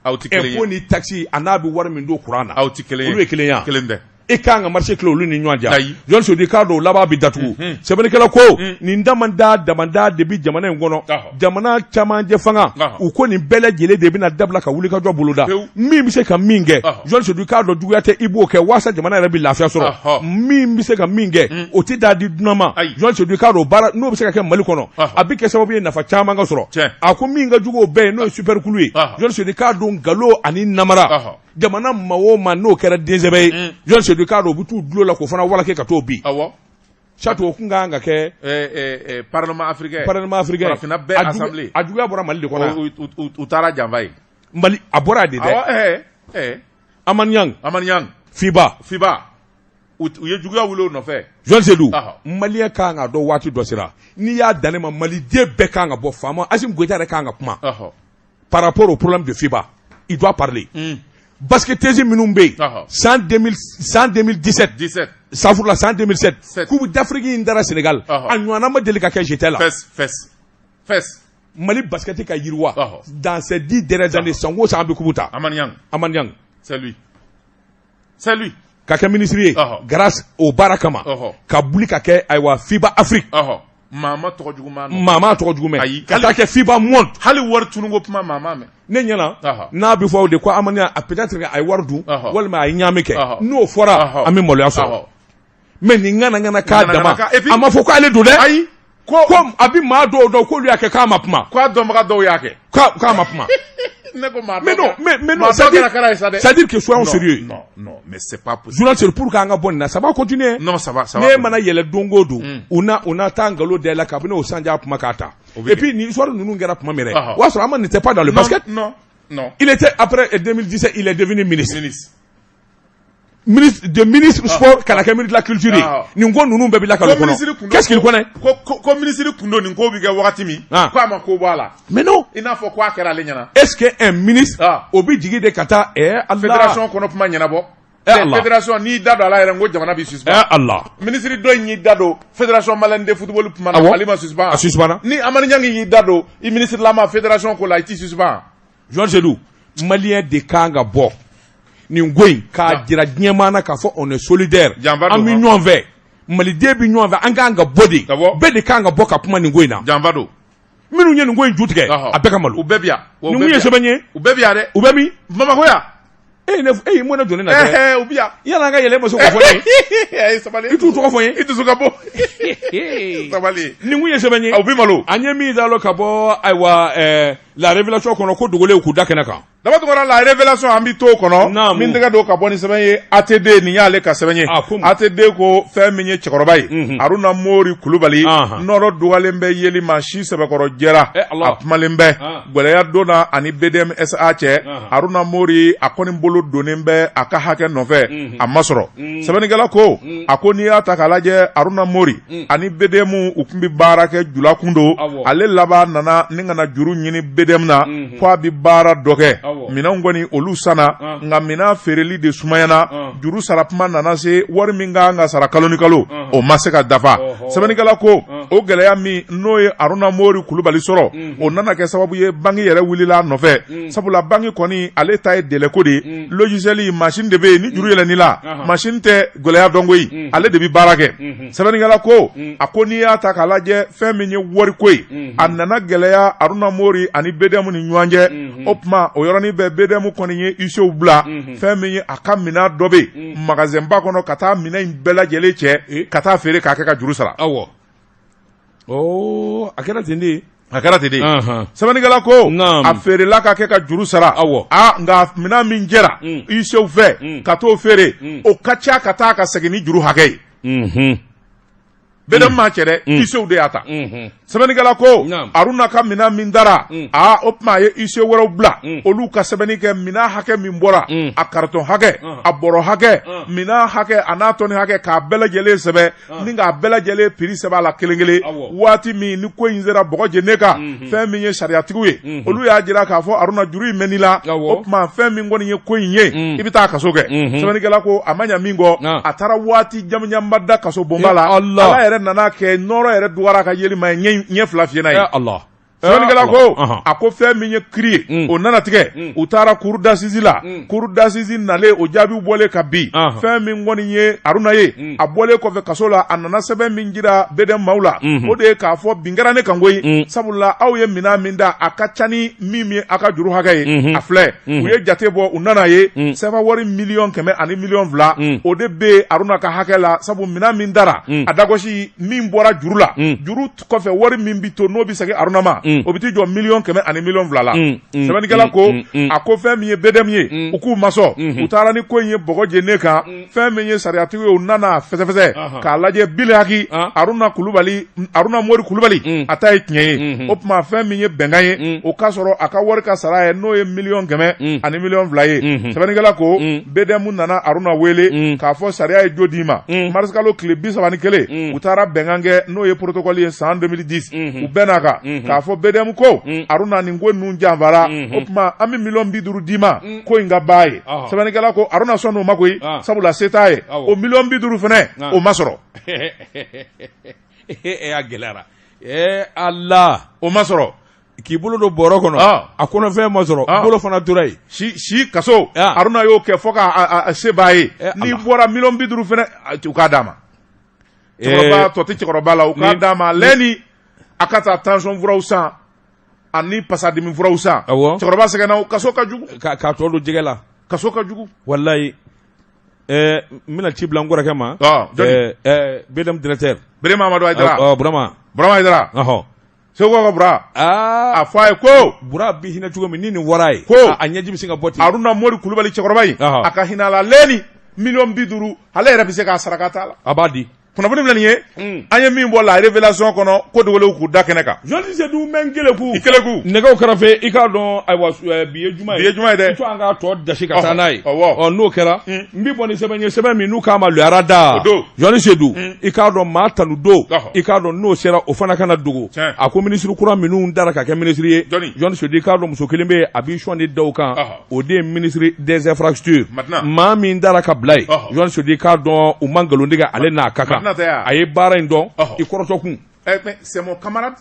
aw ti kelen ye impôt ni taxe a n'a bɛ wari min don courant na aw ti kelen ye olu ye kelen ye wa kelen tɛ e kan ka marché tila olu ni ɲɔgɔn cɛ Ayi. Journal Seydou i k'a dɔn o laban bɛ datugu sɛbɛnnikɛla ko nin damanda damanda de bɛ jamana in kɔnɔ Ɔhɔ. jamana camancɛ fanga Ɔhɔ. u ko nin bɛɛ lajɛlen de bɛna dabila ka wulikajɔ boloda Pewu. min bɛ se ka min kɛ Ɔhɔ. Journal Seydou i k'a dɔn juguya tɛ i b'o kɛ walasa jamana yɛrɛ bɛ lafiya sɔrɔ Ɔhɔ. min bɛ se ka min kɛ o tɛ taa di dunan ma Ayi. Journal Seydou i k'a dɔn o baara n'o bɛ se ka kɛ Mali kɔnɔ Ɔhɔ. a bɛ kɛ sababu ye nafa caman ka sɔrɔ Tiɲɛ. a ko min ka jugu o bɛɛ ye n'o ye superkulu ye Ɔhɔ. Journal Seydou i k'a dɔn nkalon ani namara Ɔhɔ. jamana maa o maa n'o kɛra densɛbɛ ye Journal Seydou i k'a dɔn u bɛ t'u dulon la k'o fana walake ka t'o bin awɔ Chatu o kun ka kan ka kɛ parlement africain parlement africain farafinna bɛɛ A jugu- assemblée a juguya bɔra Mali de kɔnɔ yan. u taara janfa ye Mali a bɔra yan de dɛ awɔ ɛɛ ɛɛ Hamane Niang Hamane Niang FIBA FIBA u ye juguya wuli o nɔfɛ Journal Seydou Ɔhɔ. malien ka kan ka dɔn waati dɔ sera n'i y'a dan ne ma maliden bɛɛ ka kan ka bɔ faama Assimi Goïta yɛrɛ ka kan ka kuma ɔhɔ par rapport au problème de FIBA il doit parler basketteuse minnu bɛ yen Ɔhɔ. san 2000 san 2017 17 safurula san 2007 Sept. coupe d'Afrique in dara Sénégal Ɔhɔ. a ɲɔgɔnna ma deli ka kɛ j'étais là fɛs fɛs fɛs Mali basket ka yiriwa Ɔhɔ. dans ces 10 dernières années san o san an bɛ coupe ta Hamane Niang Hamane Niang c'est lui c'est lui ka kɛ ministre ye Ɔhɔ. grâce au baara kama Ɔhɔ. ka buli ka kɛ ayiwa FIBA Afrique ɔhɔ maa ma tɔgɔ jugu maa nɔ maa m'a tɔgɔ jugu mɛn Ayi. ka taa kɛ FIBA monde hali wari tununko kuma maa m'a mɛn ne ɲɛna Ɔhɔ. n'a bɛ fɔ o de ko Hamane Niang a peut-être que a ye wari dun Ɔhɔ. walima a ye ɲaami kɛ Ɔhɔ. n'o fɔra Ɔhɔ. an bɛ maloya sɔrɔ Ɔhɔ. mais nin ŋana ŋana k'a Ŋana ŋana dama k'a- et puis- a ma fɔ k'ale don dɛ ayi ko ko a bɛ maa dɔw dɔn k'olu y'a kɛ k'a ma kuma ko a dɔnbaga dɔw y'a kɛ k'a ma kuma ne ko maa dɔ mais non kɛra- mais non maa dɔ c'est-à-dire kɛra kara ye sa dɛ c'est-à-dire que soyons Non, sérieux non non mais c'est pas possible journal c'est pour k'an ka bɔ nin na ça va continuer non ça va ça va ne mana yɛlɛ don o don u na taa nkalon da i la kabini o sandiya kuma k'a ta bɛ et kɛ. puis nin histoire ninnu kɛra tuma min yɛrɛ Ɔhɔ. o y'a sɔrɔ Hamane n'était pas dans le non basket non non il était après 2017 il est devenu ministre ministre ministre de ministre sport ka na kɛ ministre de la culture ye Ah. nin ko ninnu bɛɛ bɛ lakalo ko ministre kɔnɔ kun qu'est-ce qu'il connaît ko ko ko ministre kun don nin ko bɛ kɛ wagati min Ah. ko a ma ko bɔ a la mais non i n'a fɔ ko a kɛra ale ɲɛna est-ce que un ministre Ah. o bɛ jigin de ka taa eh Allah fédération kɔnɔ kuma ɲɛnabɔ Eh Allah. fédération n'i da don a la yɛrɛ n ko jamana b'i suspend eh Allah ministre dɔ in y'i da don fédération malienne de football kuma na Awɔ. Mali ma suspend a suspend ni Hamane Niang y'i da don i ministre lama fédération ko la i t'i suspend Journal Seydou malien de kan ka bɔ nin ko in k'a Ah. jira diɲɛmaa na k'a fɔ on est solidaire Janfa an don, bɛ han. ɲɔgɔn fɛ maliden bɛ ɲɔgɔn fɛ an kan ka bɔ de Awɔ. bɛɛ de kan ka bɔ ka kuma nin ko in na janfa don minnu ye nin ko in ju tigɛ Ɔhɔ. a bɛɛ ka malo u bɛɛ bi yan Wa u nin bɛɛ kun ye bi yan. sɛbɛn ye u bɛɛ bi yan dɛ u bɛ min Bamakɔ yan e ye ne e ye mun ne don ne na dɛ ɛhɛ u bi yan yala an ka yɛlɛ e ma se k'o fɔ ne ye ayi sabali i t'u tɔgɔ fɔ n i dusu ka bon ye sabali nin kun ye sɛbɛn ye u bi malo an ye min da lɔ ka bɔ ayiwa la révélation kɔnɔ ko dogolen k'u da kɛnɛ kan Daba Tunkara la révélation an bi to o kɔnɔ Naamu. min tɛgɛ don ka bɔ ni sɛbɛn ye ATD nin y'ale ka sɛbɛn ye Ah, komi. ATD ko fɛn min ye cɛkɔrɔba ye Haruna Mori Kulubali Ahan. nɔrɔ dugalen bɛ yeli ma si sɛbɛkɔrɔ jɛra Eh, Allah. a kumalen bɛ Ah. gɛlɛya donna ani BDMSA cɛ Ahan. Haruna Mori a kɔni bolo donnen bɛ a ka hakɛ nɔfɛ a ma sɔrɔ sɛbɛnnikɛla ko a ko n'i y'a ta k'a lajɛ Haruna Mori ani BDM u tun bɛ baara kɛ jula kun don Awɔ. ale laban nana ni ka na juru ɲini BDM na ko a bɛ baara dɔ kɛ Awɔ. minɛnw kɔni olu sanna Ah. nka minɛn feereli de sumayana Ah. juru sara kuma nana se wari min kan ka sara kalo ni kalo o ma se ka dafa Ɔhɔ. sɛbɛnnikɛla ko o gɛlɛya min n'o ye Haruna Mori Kulubali sɔrɔ o nana kɛ sababu ye banki yɛrɛ wulila a nɔfɛ sabula banki kɔni ale ta ye délai ko de ye logiciel machine de bɛ yen ni juru yɛlɛn'i la machine tɛ gɛlɛya dɔn koyi ale de bɛ baara kɛ sɛbɛnnikɛla ko a ko n'i y'a ta k'a lajɛ fɛn min ye wariko ye a nana gɛlɛya Haruna Mori ani BDM ni ɲɔgɔn cɛ o tuma o yɔrɔnin bɛɛ BDM kɔni ye huissier bila fɛn min ye a ka minɛn dɔ bɛ yen magasin ba kɔnɔ ka taa minɛn in bɛɛ lajɛlen cɛ ka taa feere k'a kɛ ka juru sara awɔ ɔ a kɛra ten de ye a kɛra ten de Anhan. sɛbɛnnikɛla ko Naam. a feerela ka kɛ ka juru sara Awɔ. a nka minɛn min jɛra huissier fɛ ka t'o feere o ka ca ka taa ka segin ni juru hakɛ ye Mhm. BDM m'a cɛ dɛ, huissier de y'a ta. Sɛbɛnnikɛla ko Aruna ka minɛn min dara, aa, o tuma a ye huissier wɛrɛw bila, olu ka sɛbɛnni kɛ, minɛn hakɛ min bɔra, a carton hakɛ, a bɔrɔ hakɛ, minɛn hakɛ a n'a tɔni hakɛ, k'a bɛɛ lajɛlen sɛbɛn ni k'a bɛɛ lajɛlen prix sɛbɛn a la kelen kelen. Waati min ni ko in sera bɔgɔ jenen kan, fɛn min ye sariyatigiw ye, olu y'a jira k'a fɔ Aruna, juru in mɛn'i la, o tuma fɛn min kɔni ye ko in ye, i bɛ taa kaso kɛ. Sɛbɛnnikɛla ko a ma ɲa min kɔ, a taara waati jamanjanba da kaso bonba la. Ala yɛrɛ nana kɛ nɔɔrɔ yɛrɛ dugara ka yeli ma ye, ɲɛ fila fiyɛna ye. Sɛbɛnnikɛla ko a ko fɛn min ye kiri ye, o nana tigɛ, u taara cour d'assises la. Cour d'assises nalen, o jaabiw bɔlen ka bin, fɛn min kɔni ye Aruna ye, a bɔlen kɔfɛ kaso la, a nana sɛbɛn min jira BDM maaw la, o de ye k'a fɔ bin kɛra ne kan koyi, sabula aw ye minɛn min da, a ka ca ni min ye aw ka juru hakɛ ye. A filɛ, u ye jate bɔ, u nana ye sɛfa wari 100 200 000, o de bɛ Aruna ka hakɛ la, sabu minɛn min dara, a dagosi min bɔra juru la, juru kɔfɛ wari min bɛ to, n'o bɛ segin Aruna ma, o bɛ t'i jɔ 100 200 000 la. Sɛbɛnnikɛla ko a ko fɛn min ye BDM ye, u k'u ma sɔn, u taara ni ko in ye bɔgɔ jenen kan. Fɛn min ye sariyatigiw ye, u nana fɛsɛfɛsɛ k'a lajɛ, bilahaki Aruna Kulubali, Aruna Mori Kulubali, a ta ye tiɲɛ ye. O tuma fɛn min ye bɛnkan ye, o k'a sɔrɔ a ka wari ka sara ye, n'o ye 100 200 000 ye. Sɛbɛnnikɛla ko BDM nana Aruna wele k'a fɔ sariya ye jo d'i ma. Marisikalo tile 31, u taara bɛnkan kɛ, n'o ye protocole ye, san 2010. U bɛn'a kan k'a fɔ BDM ko Aruna, nin ko ninnu janfara, o tuma an bɛ 50 miliyɔn d'i ma, ko in ka ban ye. Sɛbɛnnikɛla ko Aruna sɔnn'o ma koyi, sabula se t'a ye. O 50 miliyɔn fana, o ma sɔrɔ. E y'a gɛlɛyara, ee Ala. O ma sɔrɔ. K'i bolo don bɔrɔ kɔnɔ, a kɔnɔfɛn ma sɔrɔ, bolo fana tora yen. Si si kaso, Aruna y'o kɛ fo k'a se b'a ye. N'i bɔra, 50 miliyɔn fana, u k'a d'a ma. Cɛkɔrɔba tɔ tɛ cɛkɔrɔba la, u k'a d'a ma lɛni, a ka taa tension furaw san ani pasadimi furaw san. Cɛkɔrɔba sɛgɛnna, kaso ka jugu. K'a tɔ don jɛgɛ la. Kaso ka jugu. Walayi, n bɛna ci bila n kɔrɔkɛ ma, BDM directeur. Birima Amadu Hayidara. Burama. Burama Hayidara. Segu ka Bura. A fɔ a ye ko Bura bi hinɛ cogo min ni nin wɔra ye ko a ɲɛji bɛ sin ka bɔ ten. Aruna Mori Kulubali cɛkɔrɔba in, a ka hinɛ a la lɛni, 50 miliyɔn, ale yɛrɛ bɛ se k'a saraka t'a la. A b'a di. Kunnafoni filɛ nin ye, an ye min bɔ La Révélation kɔnɔ, ko dogolenw k'u da kɛnɛ kan. Journaliste Seydou mɛ n keleku. I keleku. Nɛgɛw kɛrɛfɛ, i k'a dɔn, ayiwa, bi ye juma ye. Bi ye juma ye dɛ. I to an k'a tɔ dasi ka taa n'a ye. Ɔ, n'o kɛra, n bɛ bɔ ni sɛbɛn ye, sɛbɛn min n'u k'a ma Le Radar. O don. Journaliste Seydou, i k'a dɔn, maa tanu don. I k'a dɔn, n'o sera, o fana kana dogo. A ko minisiri kura minnu dara ka kɛ minisiri ye. Journaliste Seydou, i k'a dɔn, muso kelen bɛ yen, a b'i sɔn de da o kan. O de ye ministre des infrastructures. Maa min dara ka bila yen. Journaliste Seydou, i k'a dɔn, u ma nkalon tigɛ, ale n'a ka kan. A ye baara in dɔn, i kɔrɔtɔ kun. Mais c'est mon camarade,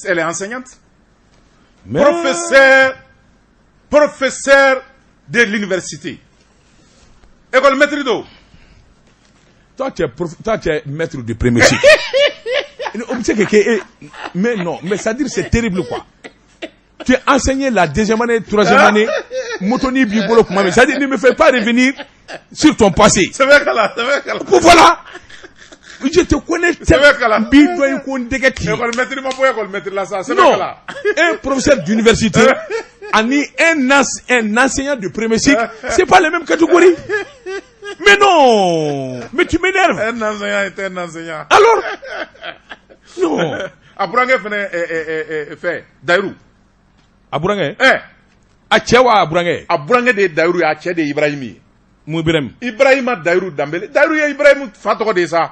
elle est enseignante. Mais... Professeur, professeur de l'université. École maître don. Toi, tu es, prof... Toi, tu es maître de premier cycle. O bɛ se ka kɛ, mais non, mais c'est-à-dire, c'est terrible quoi. Tu es enseigné la deuxième année, troisième année, motoni b'i bolo kuma min, c'est-à-dire, ne me fais pas revenir sur ton passé. C'est vrai kala, c'est vrai kala. Voilà. Je te connais. C'est vrai kala. N b'i dɔn i ko n dɛgɛ k'i. École maître ma bɔ école maître la sa, c'est vrai kala. Un professeur d'université ani un enseignant de premier cycle, c'est pas les mêmes catégories. Mais non, mais tu m'énerves. Un enseignant est un enseignant. Alors non. A burankɛ fɛnɛ fɛ Dayiru. A burankɛ? A cɛ wa a burankɛ? A burankɛ de ye Dayiru ye, a cɛ de ye Ibrahim ye. Mun Ibrahim? Ibrahima Dayiru Danbele. Dayiru ye Ibrahim fa tɔgɔ de ye sa.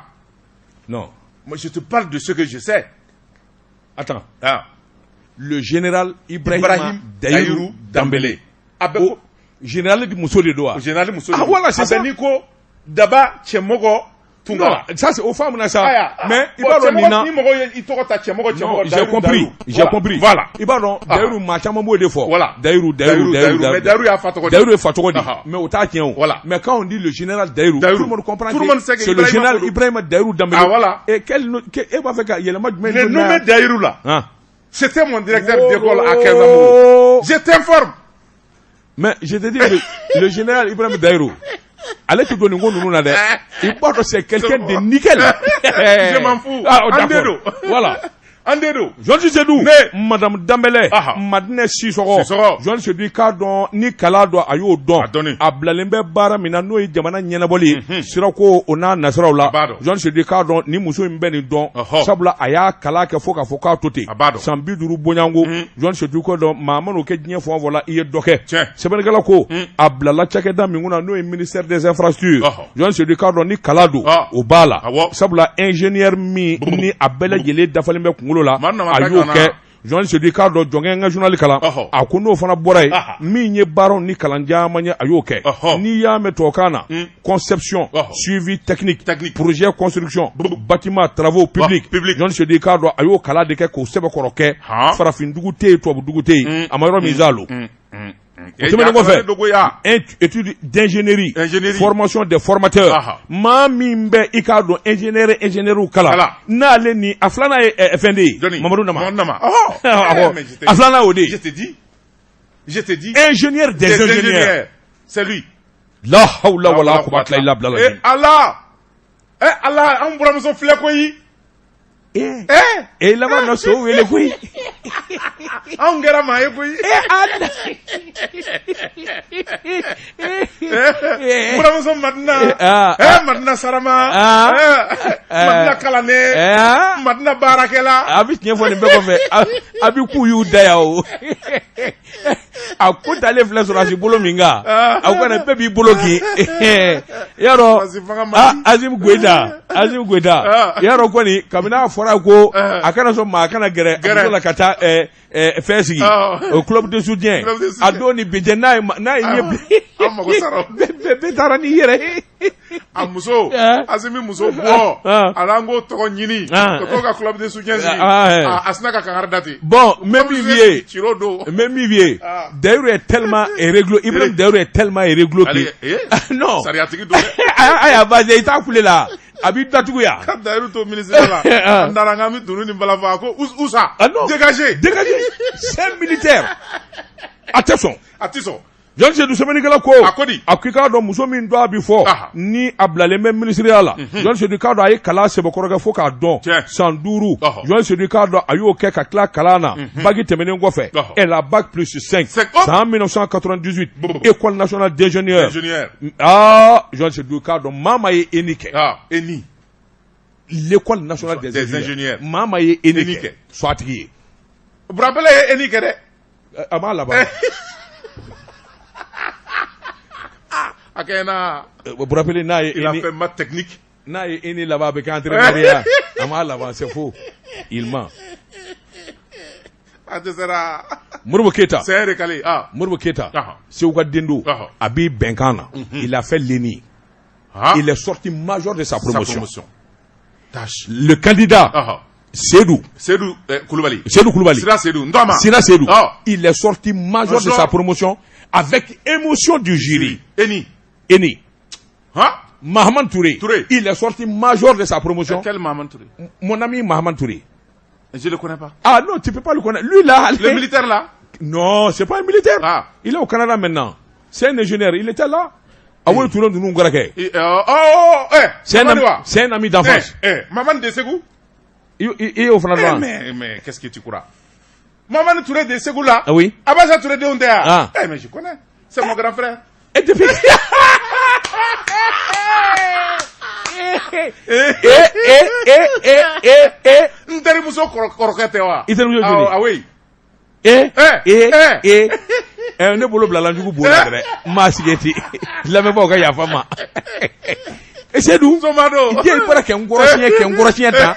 Non. Moi, je te parle de ce que je sais. Attends. Ah. Le général Ibrahim, Ibrahim Dayiru Danbele. A bɛ ko général di muso de don wa? Général muso de don. Ah voilà, c'est ça. A bɛ n'i ko Daba Cɛmɔgɔ Tunkara. Non, ça c'est o faamuna sa. Mais i b'a dɔn nin na. Ni mɔgɔ ye i tɔgɔ ta Cɛmɔgɔ Cɛmɔgɔ. J'ai compris, j'ai compris. Voilà. I b'a dɔn Dayiru, maa caman b'o de fɔ. Voilà. Dayiru, Dayiru, Dayiru. Mais Dayiru y'a fa tɔgɔ de. Dayiru ye fa tɔgɔ de. Mais o t'a tiɲɛ o. Voilà. Mais quand on dit le général Dayiru, tout le monde comprend tout le monde sait que c'est le général Ibrahima Dayiru Danbele. Ah voilà. Et quel e b'a fɛ ka yɛlɛma jumɛn Le nommé Dayiru là. C'était mon directeur d'école à Kɛnzanbugu. Je t'informe. Mais je te dis que le général Ibrahim Dayiru, ale tɛ don nin ko ninnu na dɛ. I b'a dɔn, c'est quelqu'un de nickel. Je m'en fous. Ah, d'accord. Voilà. An den don. Journaliste Seydou Ne. Madame Danbɛlɛ Aha. Madinɛ Sisɔgɔ Sisɔgɔ. Journaliste Seydou i k'a dɔn ni kalan dɔn a y'o dɔn A dɔnni. a bilalen bɛ baara min na n'o ye jamana ɲɛnabɔli ye sirako o n'a nasiraw la A b'a dɔn. Journaliste Seydou i k'a dɔn ni muso in bɛ nin dɔn Ɔhɔ. sabula a y'a kalan kɛ fo k'a fɔ k'a to ten A b'a dɔn. san 50 bonyanko Journaliste Seydou i k'a dɔn maa man'o kɛ diɲɛ fɛn o fɛn la i ye dɔ kɛ Tiɲɛ. sɛbɛnnikɛla ko a bilala cakɛda min kunna n'o ye ministère des infrastructures Ɔhɔ. Journaliste Seydou i k'a dɔn ni kalan don Ah. o b'a la Awɔ. sabula ingénieur min ni a bɛɛ lajɛlen dafalen bɛ kunkolo la Maa nana a ta y'o ka na. kɛ Journaliste Seydou i k'a dɔn jɔnkɛ n ka journal kalan Ɔhɔ. a ko n'o fana bɔra yen Aha. min ye baaraw ni kalan caman ye a y'o kɛ Ɔhɔ. n'i y'a mɛn tubabukan na conception Ɔhɔ. suivi technique Technique. projet construction bâtiment travaux publics public. Journaliste Seydou i k'a dɔn a y'o kalan de kɛ k'o sɛbɛkɔrɔ kɛ Han. farafin dugu tɛ yen tubabu dugu tɛ yen a ma yɔrɔ min zalo O tɛmɛnen kɔfɛ Dogoya. étude d'ingénierie Ingénierie. formation des formateurs Aha. maa min bɛ i k'a dɔn ingénieur ingénieur kalan Kalan. n'ale ni a filanan ye fɛn de ye Jɔnni? Mamadu Nama Mamadu Nama. Ɔhɔ. Awɔ. Eh, mais je te- a filanan y'o de Je ye te dis. Je te dis. ingénieur des Des ingénieurs ingénieurs. C'est lui. la hawla wala quwwata illa billah Eh Allah. Eh Allah, an buramuso filɛ koyi. eh Eh, eh laban na so wele koyi anw kɛra maa ye koyi. eh ala Eh, buramuso Madina. Ah, Eh, Madina Sarama. Ah. Eh, Madina kalannen. eh Madina baarakɛla. a bɛ tiɲɛ fɔ nin bɛɛ kɔfɛ a bɛ k'u y'u da yan o a ko talen filɛ sɔrɔdasi bolo min kan a ko bɛɛ b'i bolo kin i y'a dɔn Sɔrɔdasi fanga man di. Azim Goyita Azim Goyita Ah. i y'a dɔn kɔni kabini a fɔra ko Ah. a kana sɔn maa kana gɛrɛ a Gɛrɛ. muso la ka taa fɛn sigi Ah. o club de soutien Club de soutien. a don ni bi cɛ n'a ye n'a ye ɲɛ An mago sara o. bɛɛ taara n'i yɛrɛ ye A muso, Eh. Asimi muso bɔ, Ah. a n'an k'o tɔgɔ ɲini, Ah. ka t'o ka club de soutien sigi, Ah, eh. a sina ka kangari da ten. bon n bɛ min f'i ye Ciro don. n bɛ min f'i ye Ah. Dayiru est tellement réglo Ibrahim Dayiru est tellement réglo que Ale, eh, non sariyatigi don dɛ. a y'a basé i t'a kule la a b'i datugu yan Ka Dayiru to ministre la, Ah. an taara k'an bɛ dunun ni bala fɔ, a ko Usa, Ah non. dégagez. dégagez c'est un militaire a tɛ sɔn A ti sɔn. Journaliste Seydou sɛbɛnnikɛla ko A ko di? a ko i k'a dɔn muso min dɔn a bi fɔ Aha. ni a bilalen bɛ minisiriya la Journaliste Seydou i k'a dɔn a ye kalan sɛbɛkɔrɔ kɛ fo k'a dɔn Tiɲɛ. san 5 Ɔhɔ. Journaliste Seydou i k'a dɔn a y'o kɛ ka tila kalan na bac tɛmɛnen kɔfɛ Ɔhɔ. elle a bac plus 5 Cinq. Oh. san 1998 Brr. école nationale d'ingénieurs Ingénieur. ah Journaliste Seydou i k'a dɔn maa maa ye ENI kɛ Ah, ENI. l'école nationale des, Des ingénieurs. maa maa ye ENI ENI kɛ kɛ. sɔn a tigi ye Burabɛlɛ ye ENI kɛ dɛ. A m'a laban A kɛ na, Burapele n'a ye il a ENI fait maths technique. n'a ye ENI laban a bɛ kɛ entraîneur ye a m'a laban c'est faux il ment A dɛsɛra. Modibo Keyita C'est un recalé. Ah. Modibo Keyita Ɔhɔ. Segu ka den don Ɔhɔ. a b'i bɛnkan na il a fait l'ENI Ah. il est sorti major de sa Sa promotion promotion. Tâche. le candidat Ɔhɔ. Seydou Seydou Kulubali. Seydou Koulibaly Sira Seydou. N tɔgɔ ma. Sira Seydou Ɔ. il est sorti major de Major. sa promotion avec émotion du jury ENI. ENI Han? Mahaman Touré, Touré. il est sorti major de sa promotion. Quel Mahaman Touré? Mon ami Mahaman Touré. Je le connais pas. Ah non, tu peux pas le connaître. Lui là, Le militaire là? Non, c'est pas un militaire. Ah. Il est au Canada maintenant. C'est un ingénieur. Il était là. Ah oui, Touré nous nous Oh, oh, eh, C'est un Mamani ami, wa? c'est un ami d'enfance. Eh, eh, Mamani de Ségou? Il est au Eh, Canada. mais qu'est-ce que tu crois? Mamani Touré de Ségou là? Ah oui. Abacha Touré de Ondea. Ah. Eh, mais je connais. C'est mon grand frère. Et depuis. Eh, Eh, eh, eh, eh, eh, eh. n terimuso kɔrɔkɛ tɛ wa? I terimuso Ah, joli? Ah oui. Eh, Eh, eh, eh. eh. Eh, ne bolo bilala jugu bon la dɛ. N m'a sigi ten. Lamɛnbaaw ka yafa n ma. Eh, Seydou. Soma don. I den bɔra kɛ n kɔrɔsiɲɛ kɛ n kɔrɔsiɲɛ tan.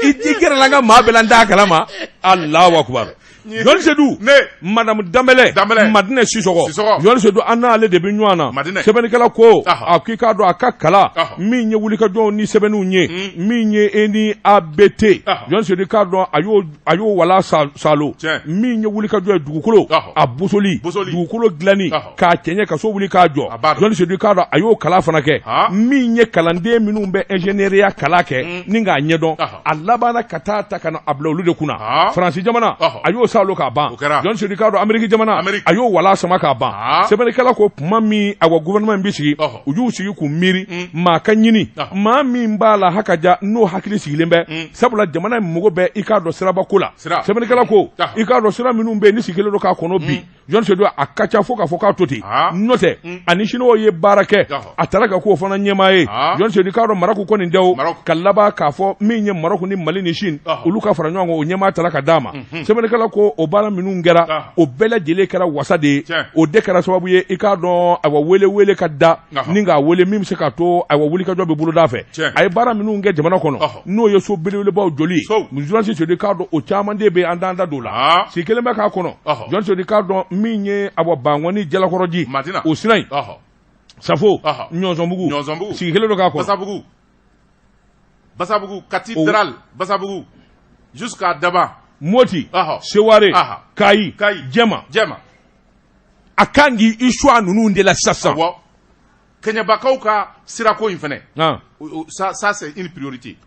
I gɛrɛla n ka maa bɛɛ la n t'a kalama. Alahu akubar. Jɔnni Seydou. Ne. Madame Danbɛlɛ. Danbɛlɛ. Madinɛ Sisɔgɔ. Sisɔgɔ. Jɔnni Seydou an n'ale de bɛ ɲɔgɔn na. Madinɛ. Sɛbɛnnikɛla ko. Ahɔ. A k'i k'a dɔn a ka kalan. Ahɔ. Min ye wulikajɔw ni sɛbɛnniw ye. Min ye ENI ABT. Ahɔ. Jɔnni Seydou i k'a dɔn a y'o wala salo. Tiɲɛ. Min ye wulikajɔ ye dugukolo. Ahɔ. A bosoli. Bosoli. Dugukolo dilanni. Ahɔ. K'a cɛɲɛ ka so wuli k'a jɔ. A b'a dɔn. Jɔnni Seydou i k'a dɔn a y'o kalan fana kɛ. Han. Min ye kalanden minnu bɛ ingénieuriya kalan kɛ. Ni k'a ɲɛdɔn. Ahɔ. A labanna ka taa ta ka na a bila olu de kunna. Han. Faransi jamana. Ɔhɔ. A y'o saalo k'a ban. O kɛra. Jɔn Sedu, k'a dɔn Ameriki jamana Ameriki. a y'o wala sama k'a ban. Ah. Sɛbɛnnikɛla ko tuma min awa gouvernement in bɛ sigi, u y'u sigi k'u miiri maa ka ɲini, maa min b'a la hakaja n'o hakili sigilen bɛ, sabula jamana in mago bɛ i k'a dɔn siraba ko la. Sira. Sɛbɛnnikɛla ko i k'a dɔn sira minnu bɛ yen ni sigilen don k'a kɔnɔ bi, Jɔn Sedu, a ka ca fo k'a fɔ k'a to ten. N'o tɛ, ani siniwaw ye baara kɛ, a taara ka k'o fana ɲɛmaa ye. Jɔn Sedu, k'a dɔn Marɔku kɔni tɛ o, ka laban k'a fɔ min ye Marɔku ni Mali ni Chine, olu ka fara ɲɔgɔn kan, o ɲɛmaa taara ka d'a ma. Sɛbɛnnikɛla ko o baara minnu kɛra, o bɛɛ lajɛlen kɛra wasa de ye. O de kɛra sababu ye i k'a dɔn awa wele wele ka da ni k'a wele min bɛ se k'a to awa wulikajɔ bɛ boloda fɛ. A ye baara minnu kɛ jamana kɔnɔ, n'o ye so belebelebaw jɔli ye, Jɔn Sedu, k'a dɔn o caman de bɛ an t'an da don o la. Si kelen bɛ k'a kɔnɔ. Jɔn Sedu, k'a dɔn min ye awa Bankɔni Jalakɔrɔji, o sira in Safo Ɲɔnsɔnbugu, sigi kelen don k'a kɔnɔ. Basabugu Kati Daral, Basabugu jusqu'à Daba. Moti, Seware, Kayi, Jɛma. Jɛma. A kan k'i choix ninnu de la sisan. Kɛɲɛbakaw ka sirako in fɛnɛ, ça c'est une priorité.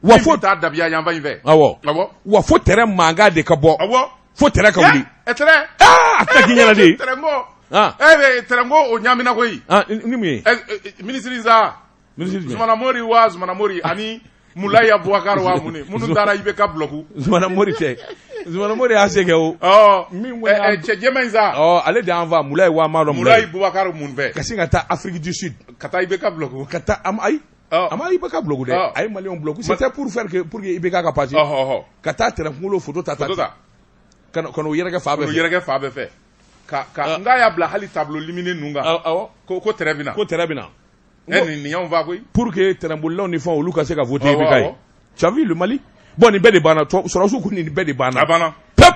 Wa fo taa dabiya yanfan in fɛ. Awɔ, wa fo tɛrɛn mankan de ka bɔ. Fo tɛrɛn ka wuli. Tɛrɛn. Aa, a tɛna k'i ɲɛna de. Tɛrɛn ko. E tɛrɛn ko o ɲaamina koyi. Ni mun ye? Minisiri sa. Minisiri jumɛn? Zumana Mori wa Zumana Mori ani Mulayi Abubakar wa mun minnu taara IBK bloquer. Zumana Mori tɛ. Zumana Mori y'a se kɛ o. Min cɛ jɛman in sa. Ale de y'an fa Mulayi wa maa dɔn. Mulayi Bubakar mun fɛ. Ka sin ka taa Afrique du Sud. Ka taa IBK bloquer. Ka taa ayi. A ma IBK bloquer dɛ. A ye Maliyɛnw bloquer. C'était pour faire que pour que IBK ka passer. Ka taa tɛrɛn kunkolo photo ta. Ka n'o yɛrɛkɛ fan bɛɛ fɛ. K'o yɛrɛkɛ fan bɛɛ fɛ. Ka n k'a y'a bila hali tableau lumineux ninnu kan. Awɔ. Ko tɛrɛn bɛ na. Ko tɛrɛn bɛ na. Nin y'anw fa koyi. Pour que tɛrɛnbolilaw ni fɛnw olu ka se ka voter IBK ye. Tu as vu le Mali? Bon, nin bɛɛ de banna. Sɔrɔdasiw ko nin bɛɛ de banna. A banna. Pep!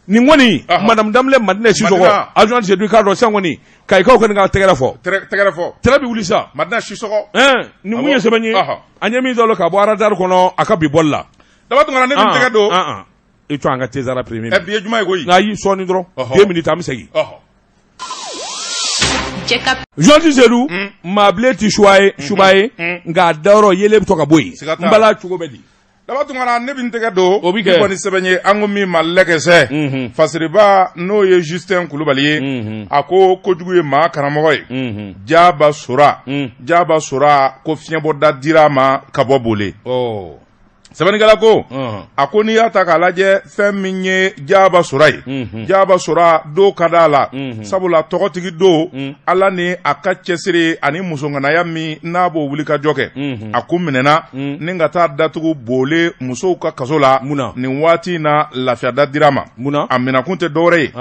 Nin kɔni, Madame Danbɛlɛ Madinɛ Sisɔkɔ, adjoint Sedu, i k'a dɔn sisan kɔni, Kayikaw kɔni ka tɛgɛrɛ fɔ. Tɛgɛrɛ fɔ. Tɛrɛn bɛ wuli sisan. Madinɛ Sisɔkɔ. Nin kun ye sɛbɛn ye. An ye min sɔrɔ ka bɔ Radar kɔnɔ a ka bi bɔli la. Daba Tunkara, ne bɛ n tɛgɛ don. I to an ka Tezara premier. Bi ye juma ye koyi. Ayi, sɔɔni dɔrɔn. 2 minutes, an bɛ segin. Jɛ Journaliste Sedu, maa bilen tɛ suba ye, suba ye, nka a dayɔrɔ yelen bɛ to ka bɔ yen. N bala cogo bɛ di? Daba Tunkara, ne bɛ n tɛgɛ don. O bɛ kɛ. Ni kɔni sɛbɛn ye an ko min ma lɛkɛsɛ. Fasiriba n'o ye Justin Kulubali ye. A ko kojugu ye maa karamɔgɔ ye. Jaba Sora. Jaba Sora ko fiɲɛbɔda dira a ma ka bɔ Bole. Sɛbɛnnikɛla ko a ko n'i y'a ta k'a lajɛ, fɛn min ye Jaba Sora ye, Jaba Sora don ka d'a la, sabula tɔgɔtigi don Ala ni a ka cɛsiri ani musoŋanaya min n'a b'o wuli ka jɔ kɛ. A kun minɛna ni ka taa datugu Bole musow ka kaso la. Nin waati in na, lafiyada dira a ma. A minɛkun tɛ dɔwɛrɛ ye,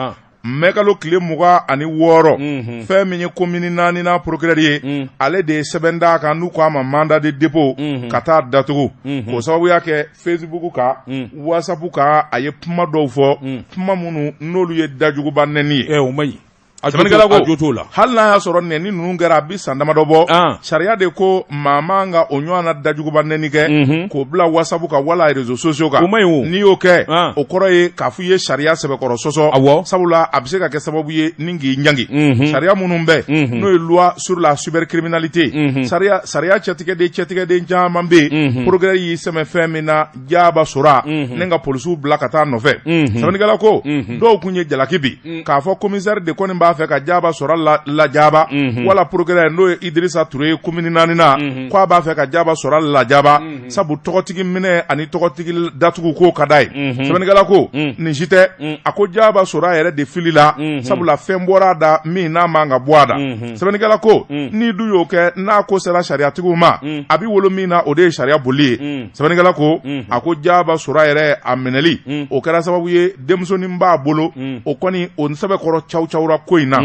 mɛkalo tile 26, fɛn min ye komini naaninan procureur ye, ale de ye sɛbɛn d'a kan n'u k'a ma mandat de dépôt, ka taa datugu k'o sababuya kɛ Facebook kan, WhatsApp kan, a ye kuma dɔw fɔ, kuma minnu n'olu ye dajuguba nɛni ye. O man ɲi. Sɛbɛnnikɛla ko hali n'a y'a sɔrɔ nɛni ninnu kɛra a bi san damadɔ bɔ, sariya de ko maa man ka o ɲɔgɔn na dajuguba nɛni kɛ k'o bila WhatsApp kan wala réseaux sociaux kan. N'i y'o kɛ, o kɔrɔ ye k'a fɔ i ye sariya sɛbɛkɔrɔ sɔsɔ, sabula a bɛ se ka kɛ sababu ye ni k'i ɲangi. Sariya minnu bɛ n'o ye loi sur la cybercriminalité, sariya cɛtigɛden caman bɛ yen. Procureur y'i sɛmɛ fɛn min na Jaba Sora ni ka polisiw bila ka taa nɔfɛ. Sɛbɛnnikɛla ko dɔw tun ye jalaki bin k'a fɔ commissaire de kɔni b'a fɛ ka Jaba Sora lajaba, wala procureur n'o ye Idirisa Ture ye komini naaninan, k'a b'a fɛ ka Jaba Sora lajaba, sabu tɔgɔtigi minɛ ani tɔgɔtigi datugu k'o ka d'a ye. Sɛbɛnnikɛla ko nin si tɛ, a ko Jaba Sora yɛrɛ de filila, sabula fɛn bɔra a da min n'a man ka bɔ a da. Sɛbɛnnikɛla ko n'i dun y'o kɛ, n'a ko sera sariyatigiw ma, a bɛ wolo min na, o de ye sariya boli ye. Sɛbɛnnikɛla ko a ko Jaba Sora yɛrɛ a minɛli, o kɛra sababu ye denmusonin b'a bolo, o kɔni o sɛbɛkɔrɔ cawcawra ko in na,